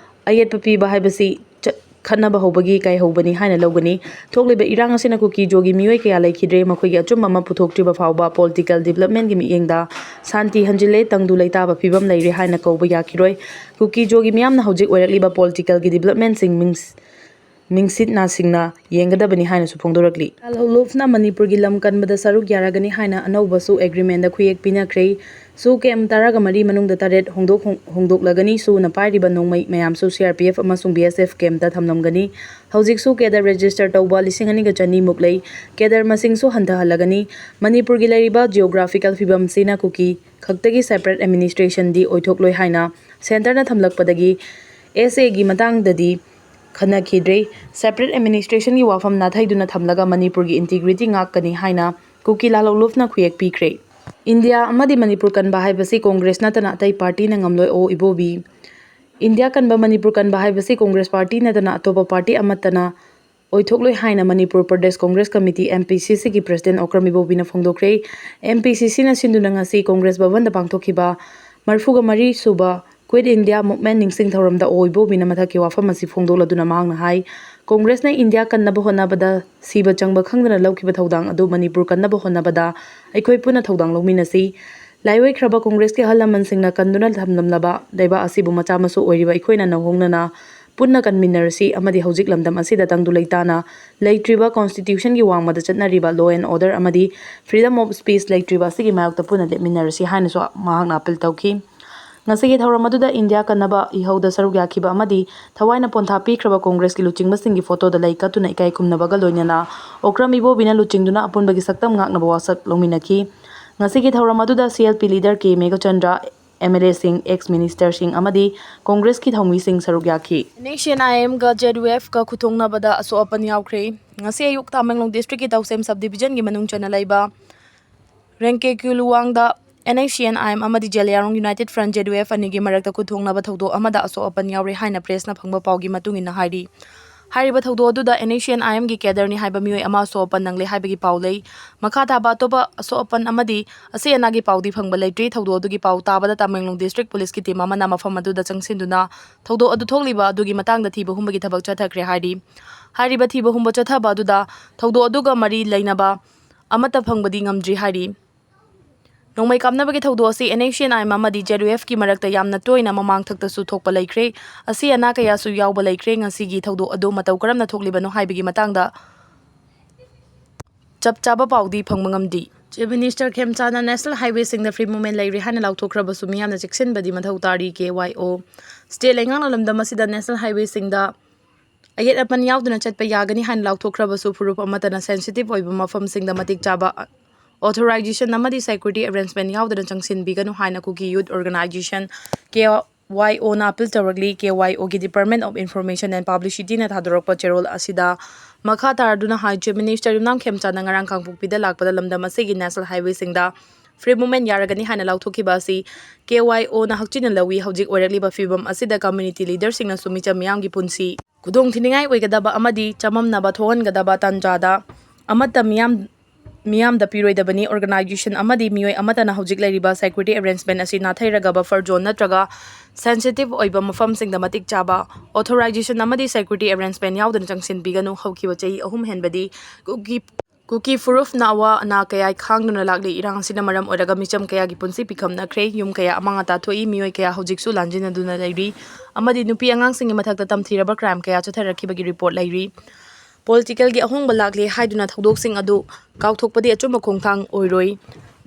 ꯑꯌꯦꯠꯄ ꯄꯤꯕ ꯍꯥꯏꯕꯁꯤ ꯆ-, ꯈꯠꯅꯕ ꯍꯧꯕꯒꯤ ꯀꯥꯏꯍꯧꯕꯅꯤ ꯍꯥꯏꯅ ꯂꯧꯒꯅꯤ꯫ ꯊꯣꯛꯂꯤꯕ ꯏꯔꯥꯡ ꯑꯁꯤꯅ ꯀꯨꯀꯤ ꯖꯣꯒꯤ ꯃꯤꯑꯣꯏ ꯀꯌꯥ ꯂꯩꯈꯤꯗ꯭ꯔꯦ꯫ ꯃꯈꯣꯏꯒꯤ ꯑꯆꯨꯝꯕ ꯑꯃ ꯄꯨꯊꯣꯛꯇ꯭ꯔꯤꯕ ꯐꯥꯎꯕ political development ꯀꯤ ꯃꯤꯠꯌꯦꯡꯗ ꯁꯥꯟꯇꯤ ꯍꯟꯖꯤꯜꯂꯦ, ꯇꯪꯗꯨ ꯂꯩꯇꯥꯕ ꯐꯤꯕꯝ ꯂꯩꯔꯦ ꯍꯥꯏꯅ ꯀꯧꯕ ꯌꯥꯈꯤꯔꯣꯏ꯫ ꯀꯨꯀꯤ ꯖꯣꯒꯤ ꯃꯤꯌꯥꯝꯅ ꯍꯧꯖꯤꯛ ꯑꯣꯏꯔꯛꯂꯤꯕ political ꯒꯤ development ꯁꯤꯡ ꯃꯤꯡꯁ-, ꯃꯤꯡꯁꯤꯠ ꯅꯥꯁꯤꯡꯅ ꯌꯦꯡꯒꯗꯕꯅꯤ ꯍꯥꯏꯅꯁꯨ ꯐꯣꯡꯗꯣꯔꯛꯂꯤ꯫ ꯂꯥꯜꯍꯧꯂꯨꯞꯅ ꯃꯅꯤꯄꯨꯔꯒꯤ ꯂꯝ ꯀꯟꯕꯗ ꯁꯔꯨꯛ ꯌꯥꯔꯒꯅꯤ ꯍꯥꯏꯅ ꯑꯅꯧꯕꯁꯨ agreement ꯗ ꯈꯨꯌꯦꯛ ꯄꯤꯅꯈ꯭ꯔꯦ꯫ ꯁꯨ camp ꯇꯔꯥꯒ ꯃꯔꯤ ꯃꯅꯨꯡꯗ ꯇꯔꯦꯠ ꯍꯣꯡꯗꯣꯛ-, ꯍꯣꯡ-, ꯍꯣꯡꯗꯣꯛꯂꯒꯅꯤ꯫ ꯁꯨꯅ ꯄꯥꯏꯔꯤꯕ ꯅꯣꯡꯃꯩ ꯃꯌꯥꯝꯁꯨ C R P F ꯑꯃꯁꯨꯡ B S F camp ꯇ ꯊꯝꯂꯝꯒꯅꯤ꯫ ꯍꯧꯖꯤꯛꯁꯨ cadre register ꯇꯧꯕ ꯂꯤꯁꯤꯡ ꯑꯅꯤꯒ ꯆꯅꯤ ꯃꯨꯛ ꯂꯩ꯫ Cadre ꯃꯁꯤꯡꯁꯨ ꯍꯟꯊꯍꯜꯂꯒꯅꯤ꯫ ꯃꯅꯤꯄꯨꯔꯒꯤ ꯂꯩꯔꯤꯕ geographical ꯐꯤꯕꯝꯁꯤꯅ ꯀꯨꯀꯤ ꯈꯛꯇꯒꯤ separate administration ꯗꯤ ꯑꯣꯏꯊꯣꯛꯂꯣꯏ ꯍꯥꯏꯅ centre ꯅ ꯊꯝꯂꯛꯄꯗꯒꯤ S A ꯒꯤ ꯃꯇꯥꯡꯗꯗꯤ ꯈꯟꯅꯈꯤꯗ꯭ꯔꯦ꯫ Separate administration ꯒꯤ ꯋꯥꯐꯝ ꯅꯥꯊꯩꯗꯨꯅ ꯊꯝꯂꯒ ꯃꯅꯤꯄꯨꯔꯒꯤ integrity ꯉꯥꯛꯀꯅꯤ ꯍꯥꯏꯅ ꯀꯨꯀꯤ ꯂꯥꯜꯍꯧꯂꯨꯞꯅ ꯈꯨꯌꯦꯛ ꯄꯤꯈ꯭ꯔꯦ꯫ ꯏꯟꯗꯤꯌꯥ ꯑꯃꯗꯤ ꯃꯅꯤꯄꯨꯔ ꯀꯟꯕ ꯍꯥꯏꯕꯁꯤ ꯀꯣꯡꯒ꯭ꯔꯦꯁ ꯅꯠꯇꯅ ꯑꯇꯩ party ꯅ ꯉꯝꯂꯣꯏ ꯑꯣ ꯏꯕꯣꯕꯤ꯫ ꯏꯟꯗꯤꯌꯥ ꯀꯟꯕ ꯃꯅꯤꯄꯨꯔ ꯀꯟꯕ ꯍꯥꯏꯕꯁꯤ ꯀꯣꯡꯒ꯭ꯔꯦꯁ party ꯅꯠꯇꯅ ꯑꯇꯣꯞꯄ party ꯑꯃꯠꯇꯅ ꯑꯣꯏꯊꯣꯛꯂꯣꯏ ꯍꯥꯏꯅ Manipur Pradesh Congress committee, M P C C, ꯒꯤ president ꯑꯣꯀ꯭ꯔꯝ ꯏꯕꯣꯕꯤꯅ ꯐꯣꯡꯗꯣꯛꯈ꯭ꯔꯦ꯫ M P C C ꯅ ꯁꯤꯟꯗꯨꯅ ꯉꯁꯤ ꯀꯣꯡꯒ꯭ꯔꯦꯁ ꯚꯕꯟꯗ ꯄꯥꯡꯊꯣꯛꯈꯤꯕ ꯃꯔꯤꯐꯨꯒ ꯃꯔꯤ ꯁꯨꯕ Quit India Movement ꯅꯤꯡꯁꯤꯡ ꯊꯧꯔꯝꯗ ꯑꯣ ꯏꯕꯣꯕꯤꯅ ꯃꯊꯛꯀꯤ ꯋꯥꯐꯝ ꯑꯁꯤ ꯐꯣꯡꯗꯣꯛꯂꯗꯨꯅ ꯃꯍꯥꯛꯅ ꯍꯥꯏ, ꯀꯣꯡꯒ꯭ꯔꯦꯁꯅ ꯏꯟꯗꯤꯌꯥ ꯀꯟꯅꯕ ꯍꯣꯠꯅꯕꯗ ꯁꯤꯕ ꯆꯪꯕ ꯈꯪꯗꯅ ꯂꯧꯈꯤꯕ ꯊꯧꯗꯥꯡ ꯑꯗꯨ ꯃꯅꯤꯄꯨꯔ ꯀꯟꯅꯕ ꯍꯣꯠꯅꯕꯗ ꯑꯩꯈꯣꯏ ꯄꯨꯟꯅ ꯊꯧꯗꯥꯡ ꯂꯧꯃꯤꯟꯅꯁꯤ꯫ ꯂꯥꯏꯑꯣꯏꯈ꯭ꯔꯕ ꯀꯣꯡꯒ꯭ꯔꯦꯁꯀꯤ ꯑꯍꯜ ꯂꯃꯟꯁꯤꯡꯅ ꯀꯟꯗꯨꯅ ꯊꯝꯂꯝꯂꯕ ꯂꯩꯕꯥꯛ ꯑꯁꯤꯕꯨ ꯃꯆꯥ ꯃꯁꯨ ꯑꯣꯏꯔꯤꯕ ꯑꯩꯈꯣꯏꯅ ꯅꯧꯍꯧꯅꯅ ꯄꯨꯟꯅ ꯀꯟꯃꯤꯟꯅꯔꯁꯤ ꯑꯃꯗꯤ ꯍꯧꯖꯤꯛ ꯂꯝꯗꯝ ꯑꯁꯤꯗ ꯇꯪꯗꯨ ꯂꯩꯇꯥꯅ ꯂꯩꯇ꯭ꯔꯤꯕ constitution ꯒꯤ ꯋꯥꯡꯃꯗ ꯆꯠꯅꯔꯤꯕ law and order ꯑꯃꯗꯤ freedom of speech ꯂꯩꯇ꯭ꯔꯤꯕ ꯑꯁꯤꯒꯤ ꯃꯥꯌꯣꯛꯇ ꯄꯨꯟꯅ ꯂꯦꯞꯃꯤꯟꯅꯔꯁꯤ ꯍꯥꯏꯅꯁꯨ ꯃꯍꯥꯛꯅ appeal ꯇꯧꯈꯤ꯫ ꯉꯁꯤꯒꯤ ꯊꯧꯔꯝ ꯑꯗꯨꯗ ꯏꯟꯗꯤꯌꯥ ꯀꯟꯅꯕ ꯏꯍꯧꯗ ꯁꯔꯨꯛ ꯌꯥꯈꯤꯕ ꯑꯃꯗꯤ ꯊꯋꯥꯏꯅ ꯄꯣꯟꯊꯥ ꯄꯤꯈ꯭ꯔꯕ ꯀꯣꯡꯒ꯭ꯔꯦꯁꯀꯤ ꯂꯨꯆꯤꯡꯕꯁꯤꯡꯒꯤ photo ꯗ ꯂꯩ ꯀꯠꯇꯨꯅ ꯏꯀꯥꯏ ꯈꯨꯝꯅꯕꯒ ꯂꯣꯏꯅꯅ ꯑꯣꯀ꯭ꯔꯝ ꯏꯕꯣꯕꯤꯅ ꯂꯨꯆꯤꯡꯗꯨꯅ ꯑꯄꯨꯟꯕꯒꯤ ꯁꯛꯇꯝ ꯉꯥꯛꯅꯕ ꯋꯥꯁꯛ ꯂꯧꯃꯤꯟꯅꯈꯤ꯫ ꯉꯁꯤꯒꯤ ꯊꯧꯔꯝ ꯑꯗꯨꯗ C L P leader K Meghachandra, M L A ꯁꯤꯡ, ex minister ꯁꯤꯡ ꯑꯃꯗꯤ ꯀꯣꯡꯒ꯭ꯔꯦꯁꯀꯤ ꯊꯧꯃꯤꯁꯤꯡ ꯁꯔꯨꯛ ꯌꯥꯈꯤ꯫ N S C N I M ꯒ Z U F ꯀ ꯈꯨꯠꯊꯣꯛꯅꯕꯗ ꯑꯁꯣꯛ ꯑꯄꯟ ꯌꯥꯎꯈ꯭ꯔꯦ꯫ ꯉꯁꯤ ꯑꯌꯨꯛ ꯇꯃꯦꯡꯂꯣꯡ district ꯀꯤ ꯇꯧꯁꯦꯝ sub division ꯒꯤ ꯃꯅꯨꯡ ꯆꯟꯅ ꯂꯩꯕ ꯔꯦꯡꯀꯦꯀ꯭ꯌꯨ ꯂꯨꯋꯥꯡꯗ NSCN-IM ꯑꯃꯗꯤ ꯖꯦꯂꯤꯌꯥꯡꯔꯣꯡ United Front, ZUF, ꯑꯅꯤꯒꯤ ꯃꯔꯛꯇ ꯈꯨꯠꯊꯣꯡꯅꯕ ꯊꯧꯗꯣꯛ ꯑꯃꯗ ꯑꯁꯣꯛ ꯑꯄꯟ ꯌꯥꯎꯔꯦ ꯍꯥꯏꯅ press-ꯅ ꯐꯪꯕ ꯄꯥꯎꯒꯤ ꯃꯇꯨꯡ ꯏꯟꯅ ꯍꯥꯏꯔꯤ꯫ ꯍꯥꯏꯔꯤꯕ ꯊꯧꯗꯣꯛ ꯑꯗꯨꯗ NSCN-IM-ꯒꯤ cadre-ꯅꯤ ꯍꯥꯏꯕ ꯃꯤꯑꯣꯏ ꯑꯃ ꯑꯁꯣꯛ ꯑꯄꯟ ꯅꯪꯂꯦ ꯍꯥꯏꯕꯒꯤ ꯄꯥꯎ ꯂꯩ꯫ ꯃꯈꯥ ꯇꯥꯕ ꯑꯇꯣꯞꯄ ꯑꯁꯣꯛ ꯑꯄꯟ ꯑꯃꯗꯤ ꯑꯁꯤ ꯑꯅꯥꯒꯤ ꯄꯥꯎꯗꯤ ꯐꯪꯕ ꯂꯩꯇ꯭ꯔꯤ꯫ ꯊꯧꯗꯣꯛ ꯑꯗꯨꯒꯤ ꯄꯥꯎ ꯇꯥꯕꯗ ꯇꯃꯦꯡꯂꯣꯡ district police-ꯀꯤ team ꯑꯃꯅ ꯃꯐꯝ ꯑꯗꯨꯗ ꯆꯪꯁꯤꯟꯗꯨꯅ ꯊꯧꯗꯣꯛ ꯑꯗꯨ ꯊꯣꯛꯂꯤꯕ ꯑꯗꯨꯒꯤ ꯃꯇꯥꯡꯗ ꯊꯤꯕ ꯍꯨꯝꯕꯒꯤ ꯊꯕꯛ ꯆꯠꯊꯈ꯭ꯔꯦ ꯍꯥꯏꯔꯤ꯫ ꯍꯥꯏꯔꯤꯕ ꯊꯤꯕ ꯍꯨꯝꯕ ꯆꯠꯊꯕ ꯑꯗꯨꯗ ꯊꯧꯗꯣꯛ ꯑꯗꯨꯒ ꯃꯔꯤ ꯂꯩꯅꯕ ꯑꯃꯠꯇ ꯐꯪꯕꯗꯤ ꯉꯝꯗ꯭ꯔꯤ ꯍꯥꯏꯔꯤ꯫ ꯅꯣꯡꯃꯩ ꯀꯥꯞꯅꯕꯒꯤ ꯊꯧꯗꯣꯛ ꯑꯁꯤ NSCN-IM ꯑꯃꯗꯤ ZUF-ꯀꯤ ꯃꯔꯛꯇ ꯌꯥꯝꯅ ꯇꯣꯏꯅ ꯃꯃꯥꯡ ꯊꯛꯇꯁꯨ ꯊꯣꯛꯄ ꯂꯩꯈ꯭ꯔꯦ꯫ ꯑꯁꯤ ꯑꯅꯥ ꯀꯌꯥꯁꯨ ꯌꯥꯎꯕ ꯂꯩꯈ꯭ꯔꯦ꯫ ꯉꯁꯤꯒꯤ ꯊꯧꯗꯣꯛ ꯑꯗꯨ ꯃꯇꯧ ꯀꯔꯝꯅ ꯊꯣꯛꯂꯤꯕꯅꯣ ꯍꯥꯏꯕꯒꯤ ꯃꯇꯥꯡꯗ ꯆꯞ ꯆꯥꯕ ꯄꯥꯎꯗꯤ ꯐꯪꯕ ꯉꯝꯗꯦ꯫ Chief Minister ꯈꯦꯝꯆꯥꯟꯅ national highway-ꯁꯤꯡꯗ free movement ꯂꯩꯔꯦ ꯍꯥꯏꯅ ꯂꯥꯎꯊꯣꯛꯈ꯭ꯔꯕꯁꯨ ꯃꯤꯌꯥꯝꯅ ꯆꯦꯛꯁꯤꯟꯕꯗꯤ ꯃꯊꯧ ꯇꯥꯔꯤ, KYO꯫ State ꯂꯩꯉꯥꯛꯅ ꯂꯝꯗꯝ ꯑꯁꯤꯗ national highway-ꯁꯤꯡꯗ ꯑꯌꯦꯠ ꯑꯄꯟ ꯌꯥꯎꯗꯅ ꯆꯠꯄ ꯌꯥꯒꯅꯤ ꯍꯥꯏꯅ ꯂꯥꯎꯊꯣꯛꯈ꯭ꯔꯕꯁꯨ, ꯐꯨꯔꯨꯞ ꯑꯃꯠꯇꯅ sensitive ꯑꯣꯏꯕ ꯃꯐꯝꯁꯤꯡꯗ ꯃꯇꯤꯛ ꯆꯥꯕ authorization ꯑꯃꯗꯤ security arrangement ꯌꯥꯎꯗꯅ ꯆꯪꯁꯤꯟꯕꯤꯒꯅꯨ ꯍꯥꯏꯅ Kuki Youth Organisation, KYO-ꯅ appeal ꯇꯧꯔꯛꯂꯤ꯫ KYO-ꯒꯤ Department of Information and Publicity-ꯅ ꯊꯥꯗꯣꯔꯛꯄ ꯆꯦꯔꯣꯜ ꯑꯁꯤꯗ ꯃꯈꯥ ꯇꯥꯔꯗꯨꯅ ꯍꯥꯏ, Chief Minister ꯌꯨꯝꯅꯥꯝ ꯈꯦꯝꯆꯥꯟꯅ ꯉꯔꯥꯡ ꯀꯥꯡꯄꯣꯛꯄꯤꯗ ꯂꯥꯛꯄꯗ ꯂꯝꯗꯝ ꯑꯁꯤꯒꯤ national highway-ꯁꯤꯡꯗ free movement ꯌꯥꯔꯒꯅꯤ ꯍꯥꯏꯅ ꯂꯥꯎꯊꯣꯛꯈꯤꯕ ꯑꯁꯤ KYO-ꯅ ꯍꯛꯆꯤꯟꯅ ꯂꯧꯏ꯫ ꯍꯧꯖꯤꯛ ꯑꯣꯏꯔꯛꯂꯤꯕ ꯐꯤꯕꯝ ꯑꯁꯤꯗ community leader-ꯁꯤꯡꯅꯁꯨ ꯃꯤꯆꯝ ꯃꯤꯌꯥꯝꯒꯤ ꯄꯨꯟꯁꯤ ꯈꯨꯗꯣꯡ ꯊꯤꯅꯤꯡꯉꯥꯏ ꯑꯣꯏꯒꯗꯕ ꯑꯃꯗꯤ ꯆꯃꯝꯅꯕ ꯊꯣꯛꯍꯟꯒꯗꯕ ꯇꯥꯟꯖꯥꯗ ꯑꯃꯠꯇ ꯃꯤꯌꯥꯝ, ꯃꯤꯌꯥꯝꯗ ꯄꯤꯔꯣꯏꯗꯕꯅꯤ꯫ Organisation ꯑꯃꯗꯤ ꯃꯤꯑꯣꯏ ꯑꯃꯠꯇꯅ ꯍꯧꯖꯤꯛ ꯂꯩꯔꯤꯕ security arrangement ꯑꯁꯤ ꯅꯥꯊꯩꯔꯒ buffer zone ꯅꯠꯇ꯭ꯔꯒ sensitive ꯑꯣꯏꯕ ꯃꯐꯝꯁꯤꯡꯗ ꯃꯇꯤꯛ ꯆꯥꯕ authorization ꯑꯃꯗꯤ security arrangement ꯌꯥꯎꯗꯅ ꯆꯪꯁꯤꯟꯕꯤꯒꯅꯨ꯫ ꯍꯧꯈꯤꯕ ꯆꯍꯤ ꯑꯍꯨꯝ ꯍꯦꯟꯕꯗꯤ ꯀꯨꯀꯤ, ꯀꯨꯀꯤ ꯐꯨꯔꯨꯞꯅ ꯑꯋꯥ ꯑꯅꯥ ꯀꯌꯥ ꯈꯥꯡꯗꯨꯅ ꯂꯥꯛꯂꯤ꯫ ꯏꯔꯥꯡ ꯑꯁꯤꯅ ꯃꯔꯝ ꯑꯣꯏꯔꯒ ꯃꯤꯆꯝ ꯀꯌꯥꯒꯤ ꯄꯨꯟꯁꯤ ꯄꯤꯈꯝꯅꯈ꯭ꯔꯦ꯫ ꯌꯨꯝ ꯀꯌꯥ ꯑꯃꯥꯡ ꯑꯇꯥ ꯊꯣꯛꯏ꯫ ꯃꯤꯑꯣꯏ ꯀꯌꯥ ꯍꯧꯖꯤꯛꯁꯨ ꯂꯥꯟꯖꯤꯟꯅꯗꯨꯅ ꯂꯩꯔꯤ꯫ ꯑꯃꯗꯤ ꯅꯨꯄꯤ ꯑꯉꯥꯡꯁꯤꯡꯒꯤ ꯃꯊꯛꯇ ꯇꯝꯊꯤꯔꯕ crime ꯀꯌꯥ ꯆꯠꯊꯔꯛꯈꯤꯕꯒꯤ report ꯂꯩꯔꯤ꯫ Political-ꯒꯤ ꯑꯍꯣꯡꯕ ꯂꯥꯛꯂꯦ ꯍꯥꯏꯗꯨꯅ ꯊꯧꯗꯣꯛꯁꯤꯡ ꯑꯗꯨ ꯀꯥꯎꯊꯣꯛꯄꯗꯤ ꯑꯆꯨꯝꯕ ꯈꯣꯡꯊꯥꯡ ꯑꯣꯏꯔꯣꯏ꯫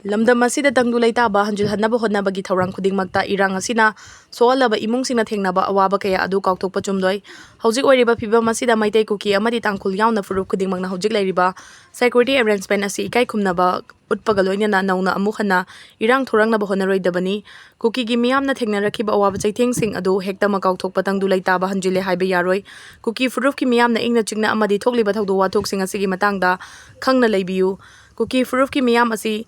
ꯂꯝꯗꯝ ꯑꯁꯤꯗ ꯇꯪꯗꯨ ꯂꯩꯇꯥꯕ ꯍꯟꯖꯤꯜꯍꯟꯅꯕ ꯍꯣꯠꯅꯕꯒꯤ ꯊꯧꯔꯥꯡ ꯈꯨꯗꯤꯡꯃꯛꯇ ꯏꯔꯥꯡ ꯑꯁꯤꯅ ꯁꯣꯛꯍꯜꯂꯕ ꯏꯃꯨꯡꯁꯤꯡꯅ ꯊꯦꯡꯅꯕ ꯑꯋꯥꯕ ꯀꯌꯥ ꯑꯗꯨ ꯀꯥꯎꯊꯣꯛꯄ ꯆꯨꯝꯂꯣꯏ꯫ ꯍꯧꯖꯤꯛ ꯑꯣꯏꯔꯤꯕ ꯐꯤꯕꯝ ꯑꯁꯤꯗ ꯃꯩꯇꯩ, ꯀꯨꯀꯤ ꯑꯃꯗꯤ ꯇꯥꯡꯈꯨꯜ ꯌꯥꯎꯅ ꯐꯨꯔꯨꯞ ꯈꯨꯗꯤꯡꯃꯛꯅ ꯍꯧꯖꯤꯛ ꯂꯩꯔꯤꯕ security arrangement ꯑꯁꯤ ꯏꯀꯥꯏ ꯈꯨꯝꯅꯕ ꯎꯠꯄꯒ ꯂꯣꯏꯅꯅ ꯅꯧꯅ ꯑꯃꯨꯛ ꯍꯟꯅ ꯏꯔꯥꯡ ꯊꯣꯔꯛꯅꯕ ꯍꯣꯠꯅꯔꯣꯏꯗꯕꯅꯤ꯫ ꯀꯨꯀꯤꯒꯤ ꯃꯤꯌꯥꯝꯅ ꯊꯦꯡꯅꯔꯛꯈꯤꯕ ꯑꯋꯥꯕ ꯆꯩꯊꯦꯡꯁꯤꯡ ꯑꯗꯨ ꯍꯦꯛꯇꯃꯛ ꯀꯥꯎꯊꯣꯛꯄ ꯇꯪꯗꯨ ꯂꯩꯇꯥꯕ ꯍꯟꯖꯤꯜꯂꯦ ꯍꯥꯏꯕ ꯌꯥꯔꯣꯏ꯫ ꯀꯨꯀꯤ ꯐꯨꯔꯨꯞꯀꯤ ꯃꯤꯌꯥꯝꯅ ꯏꯪꯅ ꯆꯤꯛꯅ ꯑꯃꯗꯤ ꯊꯣꯛꯂꯤꯕ ꯊꯧꯗꯣꯛ ꯋꯥꯊꯣꯛꯁꯤꯡ ꯑꯁꯤꯒꯤ ꯃꯇꯥꯡꯗ ꯈꯪꯅ ꯂꯩꯕꯤꯌꯨ꯫ ꯀꯨꯀꯤ ꯐꯨꯔꯨꯞꯀꯤ ꯃꯤꯌꯥꯝ ꯑꯁꯤ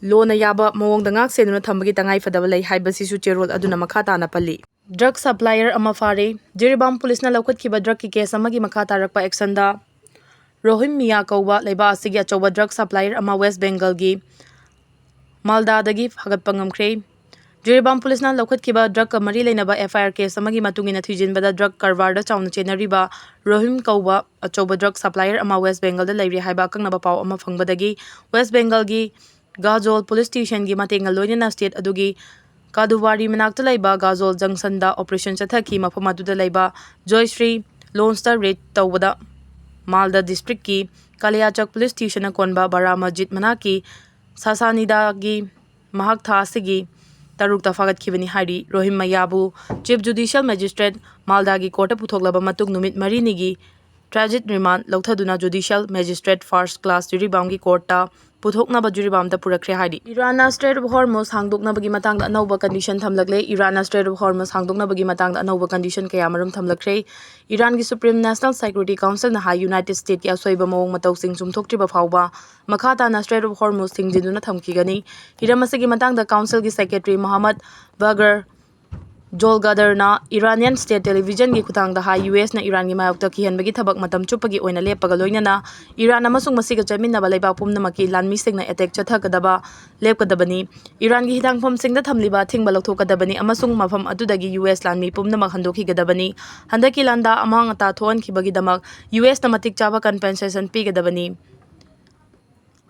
ꯂꯣꯅ ꯌꯥꯕ ꯃꯑꯣꯡꯗ ꯉꯥꯛ ꯁꯦꯟꯗꯨꯅ ꯊꯝꯕꯒꯤ ꯇꯉꯥꯏ ꯐꯗꯕ ꯂꯩ ꯍꯥꯏꯕꯁꯤꯁꯨ ꯆꯦꯔꯣꯜ ꯑꯗꯨꯅ ꯃꯈꯥ ꯇꯥꯅ ꯄꯜꯂꯤ꯫ ꯗ꯭ꯔꯒ ꯁꯄ꯭ꯂꯥꯏꯌꯔ ꯑꯃ ꯐꯥꯔꯦ꯫ ꯖꯤꯔꯤꯕꯥꯝ ꯄꯨꯂꯤꯁꯅ ꯂꯧꯈꯠꯈꯤꯕ ꯗ꯭ꯔꯒꯀꯤ ꯀꯦꯁ ꯑꯃꯒꯤ ꯃꯈꯥ ꯇꯥꯔꯛꯄ ꯑꯦꯛꯁꯟꯗ, ꯔꯣꯍꯤꯝ ꯃꯤꯌꯥ ꯀꯧꯕ ꯂꯩꯕꯥꯛ ꯑꯁꯤꯒꯤ ꯑꯆꯧꯕ ꯗ꯭ꯔꯒ ꯁꯄ꯭ꯂꯥꯏꯌꯔ ꯑꯃ ꯋꯦꯁ ꯕꯦꯡꯒꯜꯒꯤ ꯃꯥꯜꯗꯥꯗꯒꯤ ꯐꯥꯒꯠꯄ ꯉꯝꯈ꯭ꯔꯦ꯫ ꯖꯤꯔꯤꯕꯥꯝ ꯄꯨꯂꯤꯁꯅ ꯂꯧꯈꯠꯈꯤꯕ ꯗ꯭ꯔꯒꯀ ꯃꯔꯤ ꯂꯩꯅꯕ ꯑꯦꯐ ꯑꯥꯏ ꯑꯥꯔ ꯀꯦꯁ ꯑꯃꯒꯤ ꯃꯇꯨꯡ ꯏꯟꯅ, ꯊꯤꯖꯤꯟꯕꯗ ꯗ꯭ꯔꯒ ꯀꯔꯕꯥꯔꯗ ꯆꯥꯎꯅ ꯆꯦꯟꯅꯔꯤꯕ ꯔꯣꯍꯤꯝ ꯀꯧꯕ ꯑꯆꯧꯕ ꯗ꯭ꯔꯒ ꯁꯄ꯭ꯂꯥꯏꯌꯔ ꯑꯃ ꯋꯦꯁ ꯕꯦꯡꯒꯜꯗ ꯂꯩꯔꯤ ꯍꯥꯏꯕ ꯑꯀꯛꯅꯕ ꯄꯥꯎ ꯑꯃ ꯐꯪꯕꯗꯒꯤ ꯋꯦꯁ ꯕꯦꯡꯒꯜꯒꯤ ꯒꯥꯖꯣꯜ ꯄꯨꯂꯤꯁ ꯁ꯭ꯇꯦꯁꯟꯒꯤ ꯃꯇꯦꯡꯒ ꯂꯣꯏꯅꯅ ꯁ꯭ꯇꯦꯠ ꯑꯗꯨꯒꯤ ꯀꯥꯗꯨꯋꯥꯔꯤ ꯃꯅꯥꯛꯇ ꯂꯩꯕ ꯒꯥꯖꯣꯜ ꯖꯪꯁꯟꯗ ꯑꯣꯄꯔꯦꯁꯟ ꯆꯠꯊꯈꯤ꯫ ꯃꯐꯝ ꯑꯗꯨꯗ ꯂꯩꯕ ꯖꯣꯏꯁ꯭ꯔꯤ ꯂꯣꯟꯁꯇ ꯔꯦꯗ ꯇꯧꯕꯗ ꯃꯥꯜꯗꯥ ꯗꯤꯁꯇ꯭ꯔꯤꯛꯀꯤ ꯀꯥꯂꯤꯌꯥꯆꯛ ꯄꯨꯂꯤꯁ ꯁ꯭ꯇꯦꯁꯟꯅ ꯀꯣꯟꯕ ꯕꯥꯔꯥ ꯃꯁꯖꯤꯗ ꯃꯅꯥꯛꯀꯤ ꯁꯥꯁꯥꯅꯤꯗꯥꯒꯤ ꯃꯍꯥꯛ ꯊꯥ ꯑꯁꯤꯒꯤ ꯇꯔꯨꯛꯇ ꯐꯥꯒꯠꯈꯤꯕꯅꯤ ꯍꯥꯏꯔꯤ꯫ ꯔꯣꯍꯤꯝ ꯃꯌꯥꯕꯨ ꯆꯤꯐ ꯖꯨꯗꯤꯁꯤꯌꯦꯜ ꯃꯦꯖꯤꯁꯇ꯭ꯔꯦꯠ ꯃꯥꯜꯗꯥꯒꯤ ꯀꯣꯔꯠꯇ ꯄꯨꯊꯣꯛꯂꯕ ꯃꯇꯨꯡ ꯅꯨꯃꯤꯠ ꯃꯔꯤꯅꯤꯒꯤ ꯇ꯭ꯔꯥꯟꯖꯤꯠ ꯔꯤꯃꯥꯟꯗ ꯂꯧꯊꯗꯨꯅ ꯖꯨꯗꯤꯁꯤꯌꯦꯜ ꯃꯦꯖꯤꯁꯇ꯭ꯔꯦꯠ ꯐꯥꯔꯁ ꯀ꯭ꯂꯥꯁ ꯖꯤꯔꯤꯕꯥꯝꯒꯤ ꯀꯣꯔꯠꯇ ꯄꯨꯊꯣꯛꯅꯕ ꯖꯤꯔꯤꯕꯥꯝꯗ ꯄꯨꯔꯛꯈ꯭ꯔꯦ ꯍꯥꯏꯔꯤ꯫ ꯏꯔꯥꯟꯅ ꯁ꯭ꯇ꯭ꯔꯦꯠ ꯑꯣꯐ ꯍꯣꯔꯃꯨꯖ ꯍꯥꯡꯗꯣꯛꯅꯕꯒꯤ ꯃꯇꯥꯡꯗ ꯑꯅꯧꯕ ꯀꯟꯗꯤꯁꯟ ꯊꯝꯂꯛꯂꯦ꯫ ꯏꯔꯥꯟꯅ ꯁ꯭ꯇ꯭ꯔꯦꯠ ꯑꯣꯐ ꯍꯣꯔꯃꯨꯖ ꯍꯥꯡꯗꯣꯛꯅꯕꯒꯤ ꯃꯇꯥꯡꯗ ꯑꯅꯧꯕ ꯀꯟꯗꯤꯁꯟ ꯀꯌꯥꯃꯔꯨꯝ ꯊꯝꯂꯛꯈ꯭ꯔꯦ꯫ ꯏꯔꯥꯟꯒꯤ ꯁꯨꯄ꯭ꯔꯤꯝ ꯅꯦꯁꯅꯦꯜ ꯁꯦꯀ꯭ꯌꯨꯔꯤꯇꯤ ꯀꯥꯎꯟꯁꯤꯜꯅ ꯍꯥꯏ, ꯌꯨꯅꯥꯏꯇꯦꯗ ꯁ꯭ꯇꯦꯠꯀꯤ ꯑꯁꯣꯏꯕ ꯃꯑꯣꯡ ꯃꯇꯧꯁꯤꯡ ꯆꯨꯝꯊꯣꯛꯇ꯭ꯔꯤꯕ ꯐꯥꯎꯕ ꯃꯈꯥ ꯇꯥꯅ ꯁ꯭ꯇ꯭ꯔꯦꯠ ꯑꯣꯐ ꯍꯣꯔꯃꯨꯖ ꯊꯤꯡꯖꯤꯟꯗꯨꯅ ꯊꯝꯈꯤꯒꯅꯤ꯫ ꯍꯤꯔꯝ ꯑꯁꯤꯒꯤ ꯃꯇꯥꯡꯗ ꯀꯥꯎꯟꯁꯤꯜꯒꯤ ꯁꯦꯀ꯭ꯔꯦꯇꯔꯤ ꯃꯣꯍꯝꯃꯗ ꯕꯒꯔ ꯖꯣꯜꯒꯗꯔꯅ ꯏꯔꯥꯅꯤꯌꯟ ꯁ꯭ꯇꯦꯠ ꯇꯦꯂꯤꯚꯤꯖꯟꯒꯤ ꯈꯨꯠꯊꯥꯡꯗ ꯍꯥꯏ, ꯌꯨ ꯑꯦꯁꯅ ꯏꯔꯥꯟꯒꯤ ꯃꯥꯌꯣꯛꯇ ꯀꯤꯍꯟꯕꯒꯤ ꯊꯕꯛ ꯃꯇꯝ ꯆꯨꯞꯄꯒꯤ ꯑꯣꯏꯅ ꯂꯦꯞꯄꯒ ꯂꯣꯏꯅꯅ ꯏꯔꯥꯟ ꯑꯃꯁꯨꯡ ꯃꯁꯤꯒ ꯆꯠꯃꯤꯟꯅꯕ ꯂꯩꯕꯥꯛ ꯄꯨꯝꯅꯃꯛꯀꯤ ꯂꯥꯟꯃꯤꯁꯤꯡꯅ ꯑꯦꯇꯦꯛ ꯆꯠꯊꯒꯗꯕ ꯂꯦꯞꯀꯗꯕꯅꯤ꯫ ꯏꯔꯥꯟꯒꯤ ꯍꯤꯊꯥꯡꯐꯝꯁꯤꯡꯗ ꯊꯝꯂꯤꯕ ꯑꯊꯤꯡꯕ ꯂꯧꯊꯣꯛꯀꯗꯕꯅꯤ ꯑꯃꯁꯨꯡ ꯃꯐꯝ ꯑꯗꯨꯗꯒꯤ ꯌꯨ ꯑꯦꯁ ꯂꯥꯟꯃꯤ ꯄꯨꯝꯅꯃꯛ ꯍꯟꯗꯣꯛꯈꯤꯒꯗꯕꯅꯤ꯫ ꯍꯟꯗꯛꯀꯤ ꯂꯥꯟꯗꯥ ꯑꯃꯥꯡ ꯑꯇꯥ ꯊꯣꯛꯍꯟꯈꯤꯕꯒꯤꯗꯃꯛ ꯌꯨ ꯑꯦꯁꯅ ꯃꯇꯤꯛ ꯆꯥꯕ ꯀꯝꯄꯦꯟꯁꯦꯁꯟ ꯄꯤꯒꯗꯕꯅꯤ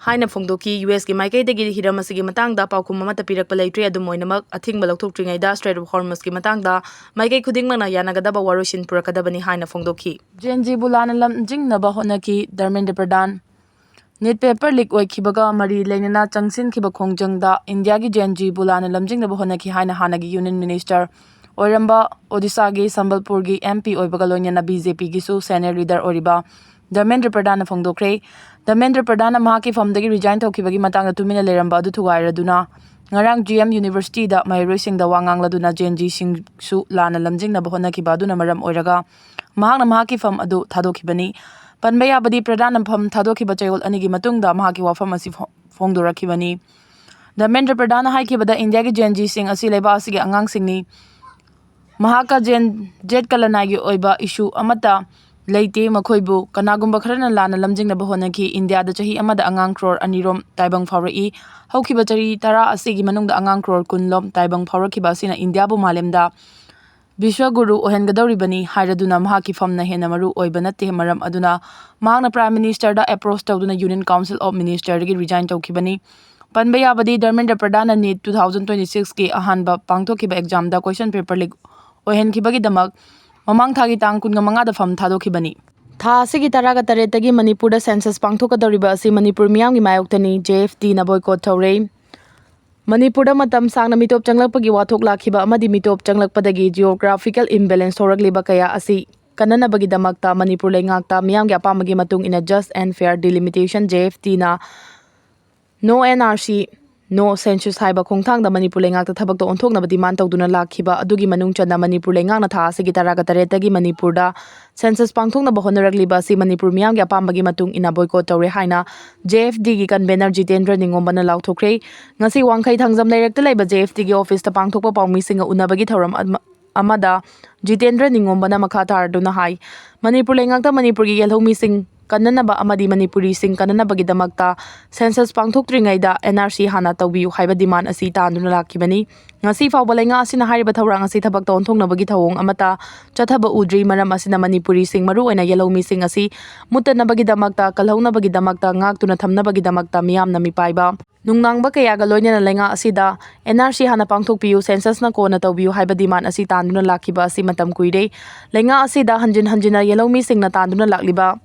ꯍꯥꯏꯅ ꯐꯣꯡꯗꯣꯛꯈꯤ꯫ ꯌꯨ ꯑꯦꯁꯀꯤ ꯃꯥꯏꯀꯩꯗꯒꯤ ꯍꯤꯔꯝ ꯑꯁꯤꯒꯤ ꯃꯇꯥꯡꯗ ꯄꯥꯎꯈꯨꯝ ꯑꯃꯠꯇ ꯄꯤꯔꯛꯄ ꯂꯩꯇ꯭ꯔꯤ꯫ ꯑꯗꯨꯝ ꯑꯣꯏꯅꯃꯛ, ꯑꯊꯤꯡꯕ ꯂꯧꯊꯣꯛꯇ꯭ꯔꯤꯉꯩꯗ ꯁ꯭ꯇ꯭ꯔꯦꯠ ꯑꯣꯐ ꯍꯣꯔꯃꯨꯖꯀꯤ ꯃꯇꯥꯡꯗ ꯃꯥꯏꯀꯩ ꯈꯨꯗꯤꯡꯃꯛꯅ ꯌꯥꯅꯒꯗꯕ ꯋꯥꯔꯣꯏꯁꯤꯟ ꯄꯨꯔꯛꯀꯗꯕꯅꯤ ꯍꯥꯏꯅ ꯐꯣꯡꯗꯣꯛꯈꯤ꯫ ꯖꯦꯟ ꯖꯤꯕꯨ ꯂꯥꯟꯅ ꯂꯝꯖꯤꯡꯅꯕ ꯍꯣꯠꯅꯈꯤ ꯙꯔꯃꯦꯟꯗ꯭ꯔ ꯄ꯭ꯔꯙꯥꯟ꯫ ꯅꯤꯠ ꯄꯦꯄꯔ ꯂꯤꯛ ꯑꯣꯏꯈꯤꯕꯒ ꯃꯔꯤ ꯂꯩꯅꯅ ꯆꯪꯁꯤꯟꯈꯤꯕ ꯈꯣꯡꯖꯪꯗ ꯏꯟꯗꯤꯌꯥꯒꯤ ꯖꯦꯟ ꯖꯤꯕꯨ ꯂꯥꯟꯅ ꯂꯝꯖꯤꯡꯅꯕ ꯍꯣꯠꯅꯈꯤ ꯍꯥꯏꯅ ꯍꯥꯟꯅꯒꯤ ꯌꯨꯅꯤꯌꯟ ꯃꯤꯅꯤꯁꯇꯔ ꯑꯣꯏꯔꯝꯕ ꯑꯣꯗꯤꯁꯥꯒꯤ ꯁꯝꯕꯜꯄꯨꯔꯒꯤ ꯑꯦꯝ ꯄꯤ ꯑꯣꯏꯕꯒ ꯂꯣꯏꯅꯅ ꯕꯤ ꯖꯦ ꯄꯤꯒꯤꯁꯨ ꯁꯦꯅꯤꯌꯔ ꯂꯤꯗꯔ ꯑꯣꯏꯔꯤꯕ ꯙꯔꯃꯦꯟꯗ꯭ꯔ ꯄ꯭ꯔꯙꯥꯟꯅ ꯐꯣꯡꯗꯣꯛꯈ꯭ꯔꯦ꯫ ꯙꯔꯃꯦꯟꯗ꯭ꯔ ꯄ꯭ꯔꯙꯥꯟꯅ ꯃꯍꯥꯛꯀꯤ ꯐꯝꯗꯒꯤ ꯔꯤꯖꯥꯏꯟ ꯇꯧꯈꯤꯕꯒꯤ ꯃꯇꯥꯡꯗ ꯇꯨꯃꯤꯟꯅ ꯂꯩꯔꯝꯕ ꯑꯗꯨ ꯊꯨꯒꯥꯏꯔꯗꯨꯅ ꯉꯔꯥꯡ ꯖꯤ ꯑꯦꯝ ꯌꯨꯅꯤꯚꯔꯁꯤꯇꯤꯗ ꯃꯍꯩꯔꯣꯏꯁꯤꯡꯗ ꯋꯥ ꯉꯥꯡꯂꯗꯨꯅ ꯖꯦꯟ ꯖꯤꯁꯤꯡꯁꯨ ꯂꯥꯟꯅ ꯂꯝꯖꯤꯡꯅꯕ ꯍꯣꯠꯅꯈꯤꯕ ꯑꯗꯨꯅ ꯃꯔꯝ ꯑꯣꯏꯔꯒ ꯃꯍꯥꯛꯅ ꯃꯍꯥꯛꯀꯤ ꯐꯝ ꯑꯗꯨ ꯊꯥꯗꯣꯛꯈꯤꯕꯅꯤ꯫ ꯄꯟꯕ ꯌꯥꯕꯗꯤ, ꯄ꯭ꯔꯙꯥꯟꯅ ꯐꯝ ꯊꯥꯗꯣꯛꯈꯤꯕ ꯆꯌꯣꯜ ꯑꯅꯤꯒꯤ ꯃꯇꯨꯡꯗ ꯃꯍꯥꯛꯀꯤ ꯋꯥꯐꯝ ꯑꯁꯤ ꯐꯣ-, ꯐꯣꯡꯗꯣꯔꯛꯈꯤꯕꯅꯤ꯫ ꯙꯔꯃꯦꯟꯗ꯭ꯔ ꯄ꯭ꯔꯙꯥꯟꯅ ꯍꯥꯏꯈꯤꯕꯗ, ꯏꯟꯗꯤꯌꯥꯒꯤ Gen Zꯁꯤꯡ ꯑꯁꯤ ꯂꯩꯕꯥꯛ ꯑꯁꯤꯒꯤ ꯑꯉꯥꯡꯁꯤꯡꯅꯤ꯫ ꯃꯍꯥꯛꯀ Gen Z ꯀꯂꯅꯥꯏꯒꯤ ꯑꯣꯏꯕ issue ꯑꯃꯠꯇ ꯂꯩꯇꯦ꯫ ꯃꯈꯣꯏꯕꯨ ꯀꯅꯥꯒꯨꯝꯕ ꯈꯔꯅ ꯂꯥꯟꯅ ꯂꯝꯖꯤꯡꯅꯕ ꯍꯣꯠꯅꯈꯤ꯫ ꯏꯟꯗꯤꯌꯥꯗ ꯆꯍꯤ ꯑꯃꯗ ꯑꯉꯥꯡ ꯀ꯭ꯔꯣꯔ ꯑꯅꯤꯔꯣꯝ ꯇꯥꯏꯕꯪ ꯐꯥꯎꯔꯛꯏ꯫ ꯍꯧꯈꯤꯕ ꯆꯍꯤ ꯇꯔꯥ ꯑꯁꯤꯒꯤ ꯃꯅꯨꯡꯗ ꯑꯉꯥꯡ ꯀ꯭ꯔꯣꯔ ꯀꯨꯟꯂꯣꯝ ꯇꯥꯏꯕꯪ ꯐꯥꯎꯔꯛꯈꯤꯕ ꯑꯁꯤꯅ ꯏꯟꯗꯤꯌꯥꯕꯨ ꯃꯥꯂꯦꯝꯗ ꯕꯤꯁ꯭ꯋ ꯒꯨꯔꯨ ꯑꯣꯏꯍꯟꯒꯗꯧꯔꯤꯕꯅꯤ ꯍꯥꯏꯔꯗꯨꯅ ꯃꯍꯥꯛꯀꯤ ꯐꯝꯅ ꯍꯦꯟꯅ ꯃꯔꯨ ꯑꯣꯏꯕ ꯅꯠꯇꯦ꯫ ꯃꯔꯝ ꯑꯗꯨꯅ ꯃꯍꯥꯛꯅ Prime Ministerꯗ approach ꯇꯧꯗꯨꯅ Union Council of Ministerꯗꯒꯤ resign ꯇꯧꯈꯤꯕꯅꯤ꯫ ꯄꯟꯕ ꯌꯥꯕꯗꯤ, Dharmendra ꯄ꯭ꯔꯙꯥꯟꯅ NEET two thousand twenty sixꯀꯤ ꯑꯍꯥꯟꯕ ꯄꯥꯡꯊꯣꯛꯈꯤꯕ examꯗ question paper leak ꯑꯣꯏꯍꯟꯈꯤꯕꯒꯤꯗꯃꯛ ꯃꯃꯥꯡ ꯊꯥꯒꯤ ꯇꯥꯡ ꯀꯨꯟꯒ ꯃꯉꯥꯗ ꯐꯝ ꯊꯥꯗꯣꯛꯈꯤꯕꯅꯤ꯫ ꯊꯥ ꯑꯁꯤꯒꯤ ꯇꯔꯥꯒ ꯇꯔꯦꯠꯇꯒꯤ ꯃꯅꯤꯄꯨꯔꯗ census ꯄꯥꯡꯊꯣꯛꯀꯗꯧꯔꯤꯕ ꯑꯁꯤ ꯃꯅꯤꯄꯨꯔ ꯃꯤꯌꯥꯝꯒꯤ ꯃꯥꯌꯣꯛꯇꯅꯤ꯫ JFDꯅ boycott ꯇꯧꯔꯦ꯫ ꯃꯅꯤꯄꯨꯔꯗ ꯃꯇꯝ ꯁꯥꯡꯅ ꯃꯤꯇꯣꯞ ꯆꯪꯂꯛꯄꯒꯤ ꯋꯥꯊꯣꯛ ꯂꯥꯛꯈꯤꯕ ꯑꯃꯗꯤ ꯃꯤꯇꯣꯞ ꯆꯪꯂꯛꯄꯗꯒꯤ geographical imbalance ꯊꯣꯔꯛꯂꯤꯕ ꯀꯌꯥ ꯑꯁꯤ ꯀꯟꯅꯅꯕꯒꯤꯗꯃꯛꯇ ꯃꯅꯤꯄꯨꯔ ꯂꯩꯉꯥꯛꯇ ꯃꯤꯌꯥꯝꯒꯤ ꯑꯄꯥꯝꯕꯒꯤ ꯃꯇꯨꯡ ꯏꯟꯅ Just and Fair Delimitation, JFDꯅ No NRC, No Census ꯍꯥꯏꯕ ꯈꯣꯡꯊꯥꯡꯗ ꯃꯅꯤꯄꯨꯔ ꯂꯩꯉꯥꯛꯇ ꯊꯕꯛꯇ ꯑꯣꯟꯊꯣꯛꯅꯕ demand ꯇꯧꯗꯨꯅ ꯂꯥꯛꯈꯤꯕ ꯑꯗꯨꯒꯤ ꯃꯅꯨꯡ ꯆꯟꯅ ꯃꯅꯤꯄꯨꯔ ꯂꯩꯉꯥꯛꯅ ꯊꯥ ꯑꯁꯤꯒꯤ ꯇꯔꯥꯒ ꯇꯔꯦꯠꯇꯒꯤ ꯃꯅꯤꯄꯨꯔꯗ census ꯄꯥꯡꯊꯣꯛꯅꯕ ꯍꯣꯠꯅꯔꯛꯂꯤꯕ ꯑꯁꯤ ꯃꯅꯤꯄꯨꯔ ꯃꯤꯌꯥꯝꯒꯤ ꯑꯄꯥꯝꯕꯒꯤ ꯃꯇꯨꯡ ꯏꯟꯅ boycott ꯇꯧꯔꯦ ꯍꯥꯏꯅ JFDꯒꯤ convener ꯖꯤꯇꯦꯟꯗ꯭ꯔ ꯅꯤꯉꯣꯝꯕꯅ ꯂꯥꯎꯊꯣꯛꯈ꯭ꯔꯦ꯫ ꯉꯁꯤ ꯋꯥꯡꯈꯩ ꯊꯥꯡꯖꯝ ꯂꯩꯔꯛꯇ ꯂꯩꯕ JFDꯒꯤ officeꯇ ꯄꯥꯡꯊꯣꯛꯄ ꯄꯥꯎꯃꯤꯁꯤꯡꯒ ꯎꯅꯕꯒꯤ ꯊꯧꯔꯝ ꯑꯃ-, ꯑꯃꯗ ꯖꯤꯇꯦꯟꯗ꯭ꯔ ꯅꯤꯉꯣꯝꯕꯅ ꯃꯈꯥ ꯇꯥꯔꯗꯨꯅ ꯍꯥꯏ, ꯃꯅꯤꯄꯨꯔ ꯂꯩꯉꯥꯛꯇ ꯃꯅꯤꯄꯨꯔꯒꯤ ꯌꯦꯜꯍꯧꯃꯤꯁꯤꯡ ꯀꯟꯅꯅꯕ ꯑꯃꯗꯤ ꯃꯅꯤꯄꯨꯔꯤꯁꯤꯡ ꯀꯟꯅꯅꯕꯒꯤꯗꯃꯛꯇ census ꯄꯥꯡꯊꯣꯛꯇ꯭ꯔꯤꯉꯩꯗ NRC ꯍꯥꯟꯅ ꯇꯧꯕꯤꯌꯨ ꯍꯥꯏꯕ demand ꯑꯁꯤ ꯇꯥꯟꯗꯨꯅ ꯂꯥꯛꯈꯤꯕꯅꯤ꯫ ꯉꯁꯤ ꯐꯥꯎꯕ ꯂꯩꯉꯥꯛ ꯑꯁꯤꯅ ꯍꯥꯏꯔꯤꯕ ꯊꯧꯔꯥꯡ ꯑꯁꯤ ꯊꯕꯛꯇ ꯑꯣꯟꯊꯣꯛꯅꯕꯒꯤ ꯊꯧꯑꯣꯡ ꯑꯃꯠꯇ ꯆꯠꯊꯕ ꯎꯗ꯭ꯔꯤ꯫ ꯃꯔꯝ ꯑꯁꯤꯅ ꯃꯅꯤꯄꯨꯔꯤꯁꯤꯡ, ꯃꯔꯨꯑꯣꯏꯅ ꯌꯦꯜꯍꯧꯃꯤꯁꯤꯡ ꯑꯁꯤ ꯃꯨꯠꯇꯅꯕꯒꯤꯗꯃꯛꯇ, ꯀꯜꯍꯧꯅꯕꯒꯤꯗꯃꯛꯇ, ꯉꯥꯛꯇꯨꯅ ꯊꯝꯅꯕꯒꯤꯗꯃꯛꯇ ꯃꯤꯌꯥꯝꯅ ꯃꯤꯄꯥꯏꯕ ꯅꯨꯡꯅꯥꯡꯕ ꯀꯌꯥꯒ ꯂꯣꯏꯅꯅ ꯂꯩꯉꯥꯛ ꯑꯁꯤꯗ NRC ꯍꯥꯟꯅ ꯄꯥꯡꯊꯣꯛꯄꯤꯌꯨ, censusꯅ ꯀꯣꯟꯅ ꯇꯧꯕꯤꯌꯨ ꯍꯥꯏꯕ demand ꯑꯁꯤ ꯇꯥꯟꯗꯨꯅ ꯂꯥꯛꯈꯤꯕ ꯑꯁꯤ ꯃꯇꯝ ꯀꯨꯏꯔꯦ꯫ ꯂꯩꯉꯥꯛ ꯑꯁꯤꯗ ꯍꯟꯖꯤꯟ ꯍꯟꯖꯤꯟꯅ ꯌꯦꯜꯍꯧꯃꯤꯁꯤꯡꯅ ꯇꯥꯟꯗꯨꯅ ꯂꯥꯛꯂꯤꯕ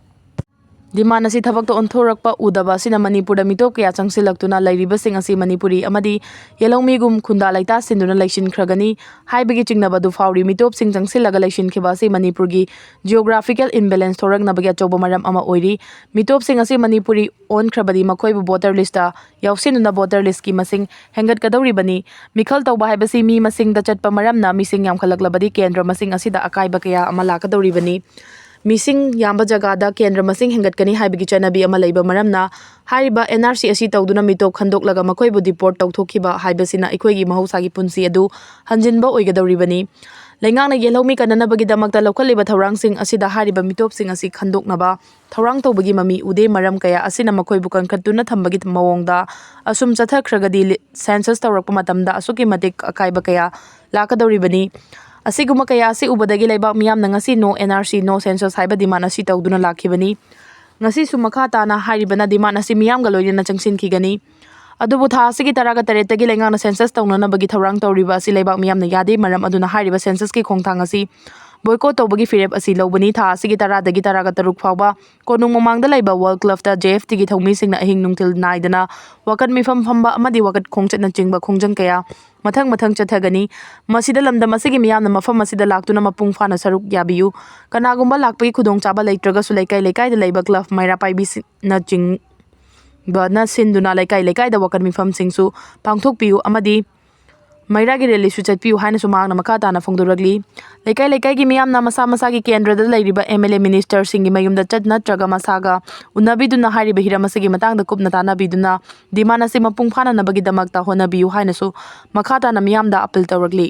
demand ꯑꯁꯤ ꯊꯕꯛꯇ ꯑꯣꯟꯊꯣꯔꯛꯄ ꯎꯗꯕ ꯑꯁꯤꯅ ꯃꯅꯤꯄꯨꯔꯗ ꯃꯤꯇꯣꯞ ꯀꯌꯥ ꯆꯪꯁꯤꯜꯂꯛꯇꯨꯅ ꯂꯩꯔꯤꯕꯁꯤꯡ ꯑꯁꯤ ꯃꯅꯤꯄꯨꯔꯤ ꯑꯃꯗꯤ ꯌꯦꯜꯍꯧꯃꯤꯒꯨꯝ ꯈꯨꯟꯗꯥ ꯂꯩꯇꯥ ꯁꯤꯟꯗꯨꯅ ꯂꯩꯁꯤꯟꯈ꯭ꯔꯒꯅꯤ ꯍꯥꯏꯕꯒꯤ ꯆꯤꯡꯅꯕ ꯑꯗꯨ ꯐꯥꯎꯔꯤ꯫ ꯃꯤꯇꯣꯞꯁꯤꯡ ꯆꯪꯁꯤꯜꯂꯒ ꯂꯩꯁꯤꯟꯈꯤꯕ ꯑꯁꯤ ꯃꯅꯤꯄꯨꯔꯒꯤ geographical imbalance ꯊꯣꯔꯛꯅꯕꯒꯤ ꯑꯆꯧꯕ ꯃꯔꯝ ꯑꯃ ꯑꯣꯏꯔꯤ꯫ ꯃꯤꯇꯣꯞꯁꯤꯡ ꯑꯁꯤ ꯃꯅꯤꯄꯨꯔꯤ ꯑꯣꯟꯈ꯭ꯔꯕꯗꯤ ꯃꯈꯣꯏꯕꯨ voter listꯇ ꯌꯥꯎꯁꯤꯟꯗꯨꯅ voter listꯀꯤ ꯃꯁꯤꯡ ꯍꯦꯟꯒꯠꯀꯗꯧꯔꯤꯕꯅꯤ꯫ ꯃꯤꯈꯜ ꯇꯧꯕ ꯍꯥꯏꯕꯁꯤ ꯃꯤ ꯃꯁꯤꯡꯗ ꯆꯠꯄ ꯃꯔꯝꯅ ꯃꯤꯁꯤꯡ ꯌꯥꯝꯈꯠꯂꯛꯂꯕꯗꯤ ꯀꯦꯟꯗ꯭ꯔ ꯃꯁꯤꯡ ꯑꯁꯤꯗ ꯑꯀꯥꯏꯕ ꯀꯌꯥ ꯑꯃ ꯂꯥꯛꯀꯗꯧꯔꯤꯕꯅꯤ꯫ ꯃꯤꯁꯤꯡ ꯌꯥꯝꯕ ꯖꯒꯥꯗ ꯀꯦꯟꯗ꯭ꯔ ꯃꯁꯤꯡ ꯍꯦꯟꯒꯠꯀꯅꯤ ꯍꯥꯏꯕꯒꯤ ꯆꯠꯅꯕꯤ ꯑꯃ ꯂꯩꯕ ꯃꯔꯝꯅ, ꯍꯥꯏꯔꯤꯕ ꯑꯦꯟ ꯑꯥꯔ ꯁꯤ ꯑꯁꯤ ꯇꯧꯗꯨꯅ ꯃꯤꯇꯣꯞ ꯈꯟꯗꯣꯛꯂꯒ ꯃꯈꯣꯏꯕꯨ ꯗꯤꯄꯣꯔꯠ ꯇꯧꯊꯣꯛꯈꯤꯕ ꯍꯥꯏꯕꯁꯤꯅ ꯑꯩꯈꯣꯏꯒꯤ ꯃꯍꯧꯁꯥꯒꯤ ꯄꯨꯟꯁꯤ ꯑꯗꯨ ꯍꯟꯖꯤꯟꯕ ꯑꯣꯏꯒꯗꯧꯔꯤꯕꯅꯤ꯫ ꯂꯩꯉꯥꯛꯅ ꯌꯦꯜꯍꯧꯃꯤ ꯀꯟꯅꯅꯕꯒꯤꯗꯃꯛꯇ ꯂꯧꯈꯠꯂꯤꯕ ꯊꯧꯔꯥꯡꯁꯤꯡ ꯑꯁꯤꯗ ꯍꯥꯏꯔꯤꯕ ꯃꯤꯇꯣꯞꯁꯤꯡ ꯑꯁꯤ ꯈꯟꯗꯣꯛꯅꯕ ꯊꯧꯔꯥꯡ ꯇꯧꯕꯒꯤ ꯃꯃꯤ ꯎꯗꯦ꯫ ꯃꯔꯝ ꯀꯌꯥ ꯑꯁꯤꯅ ꯃꯈꯣꯏꯕꯨ ꯀꯟꯈꯠꯇꯨꯅ ꯊꯝꯕꯒꯤ ꯃꯑꯣꯡꯗ ꯑꯁꯨꯝ ꯆꯠꯊꯈ꯭ꯔꯒꯗꯤ, ꯂꯤ-, ꯁꯦꯟꯁꯁ ꯇꯧꯔꯛꯄ ꯃꯇꯝꯗ ꯑꯁꯨꯛꯀꯤ ꯃꯇꯤꯛ ꯑꯀꯥꯏꯕ ꯀꯌꯥ ꯂꯥꯛꯀꯗꯧꯔꯤꯕꯅꯤ꯫ ꯑꯁꯤꯒꯨꯝꯕ ꯀꯌꯥ ꯑꯁꯤ ꯎꯕꯗꯒꯤ ꯂꯩꯕꯥꯛ ꯃꯤꯌꯥꯝꯅ ꯉꯁꯤ "No N R C, No Census" ꯍꯥꯏꯕ ꯗꯤꯃꯥꯟ ꯑꯁꯤ ꯇꯧꯗꯨꯅ ꯂꯥꯛꯈꯤꯕꯅꯤ꯫ ꯉꯁꯤꯁꯨ ꯃꯈꯥ ꯇꯥꯅ ꯍꯥꯏꯔꯤꯕꯅ ꯗꯤꯃꯥꯟ ꯑꯁꯤ ꯃꯤꯌꯥꯝꯒ ꯂꯣꯏꯅꯅ ꯆꯪꯁꯤꯟꯈꯤꯒꯅꯤ꯫ ꯑꯗꯨꯕꯨ ꯊꯥ ꯑꯁꯤꯒꯤ ꯇꯔꯥꯒ ꯇꯔꯦꯠꯇꯒꯤ ꯂꯩꯉꯥꯛꯅ ꯁꯦꯟꯁꯁ ꯇꯧꯅꯅꯕꯒꯤ ꯊꯧꯔꯥꯡ ꯇꯧꯔꯤꯕ ꯑꯁꯤ ꯂꯩꯕꯥꯛ ꯃꯤꯌꯥꯝꯅ ꯌꯥꯗꯦ꯫ ꯃꯔꯝ ꯑꯗꯨꯅ ꯍꯥꯏꯔꯤꯕ ꯁꯦꯟꯁꯁꯀꯤ ꯈꯣꯡꯊꯥꯡ ꯑꯁꯤ ꯕꯣꯏꯀꯣꯠ ꯇꯧꯕꯒꯤ ꯐꯤꯔꯦꯞ ꯑꯁꯤ ꯂꯧꯕꯅꯤ꯫ ꯊꯥ ꯑꯁꯤꯒꯤ ꯇꯔꯥꯗꯒꯤ ꯇꯔꯥꯒ ꯇꯔꯨꯛ ꯐꯥꯎꯕ ꯀꯣꯅꯨꯡ ꯃꯃꯥꯡꯗ ꯂꯩꯕ ꯋꯥꯔꯜ ꯀ꯭ꯂꯕꯇ ꯖꯦ ꯑꯦꯐ ꯇꯤꯒꯤ ꯊꯧꯃꯤꯁꯤꯡꯅ ꯑꯍꯤꯡ ꯅꯨꯡꯊꯤꯜ ꯅꯥꯏꯗꯅ ꯋꯥꯀꯠ ꯃꯤꯐꯝ ꯐꯝꯕ ꯑꯃꯗꯤ ꯋꯥꯀꯠ ꯈꯣꯡꯆꯠꯅꯆꯤꯡꯕ ꯈꯣꯡꯖꯪ ꯀꯌꯥ ꯃꯊꯪ ꯃꯊꯪ ꯆꯠꯊꯒꯅꯤ꯫ ꯃꯁꯤꯗ ꯂꯝꯗꯝ ꯑꯁꯤꯒꯤ ꯃꯤꯌꯥꯝꯅ ꯃꯐꯝ ꯑꯁꯤꯗ ꯂꯥꯛꯇꯨꯅ ꯃꯄꯨꯡ ꯐꯥꯅ ꯁꯔꯨꯛ ꯌꯥꯕꯤꯌꯨ꯫ ꯀꯅꯥꯒꯨꯝꯕ ꯂꯥꯛꯄꯒꯤ ꯈꯨꯗꯣꯡꯆꯥꯕ ꯂꯩꯇ꯭ꯔꯒꯁꯨ ꯂꯩꯀꯥꯏ ꯂꯩꯀꯥꯏꯗ ꯂꯩꯕ ꯀ꯭ꯂꯕ ꯃꯩꯔꯥ ꯄꯥꯏꯕꯤꯁꯤꯡꯅꯆꯤꯡꯕꯅ ꯁꯤꯟꯗꯨꯅ ꯂꯩꯀꯥꯏ ꯂꯩꯀꯥꯏꯗ ꯋꯥꯀꯠ ꯃꯤꯐꯝꯁꯤꯡꯁꯨ ꯄꯥꯡꯊꯣꯛꯄꯤꯌꯨ ꯑꯃꯗꯤ ꯃꯩꯔꯥꯒꯤ ꯔꯦꯂꯤꯁꯨ ꯆꯠꯄꯤꯌꯨ ꯍꯥꯏꯅꯁꯨ ꯃꯍꯥꯛꯅ ꯃꯈꯥ ꯇꯥꯅ ꯐꯣꯡꯗꯣꯔꯛꯂꯤ꯫ ꯂꯩꯀꯥꯏ ꯂꯩꯀꯥꯏꯒꯤ ꯃꯤꯌꯥꯝꯅ ꯃꯁꯥ ꯃꯁꯥꯒꯤ ꯀꯦꯟꯗ꯭ꯔꯗ ꯂꯩꯔꯤꯕ ꯑꯦꯝ ꯑꯦꯜ ꯑꯦ, ꯃꯤꯅꯤꯁꯇꯔꯁꯤꯡꯒꯤ ꯃꯌꯨꯝꯗ ꯆꯠ ꯅꯠꯇ꯭ꯔꯒ ꯃꯁꯥꯒ ꯎꯅꯕꯤꯗꯨꯅ ꯍꯥꯏꯔꯤꯕ ꯍꯤꯔꯝ ꯑꯁꯤꯒꯤ ꯃꯇꯥꯡꯗ ꯀꯨꯞꯅ ꯇꯥꯟꯅꯕꯤꯗꯨꯅ ꯗꯤꯃꯥꯟ ꯑꯁꯤ ꯃꯄꯨꯡ ꯐꯥꯅꯅꯕꯒꯤꯗꯃꯛꯇ ꯍꯣꯠꯅꯕꯤꯌꯨ ꯍꯥꯏꯅꯁꯨ ꯃꯈꯥ ꯇꯥꯅ ꯃꯤꯌꯥꯝꯗ ꯑꯄꯤꯜ ꯇꯧꯔꯛꯂꯤ꯫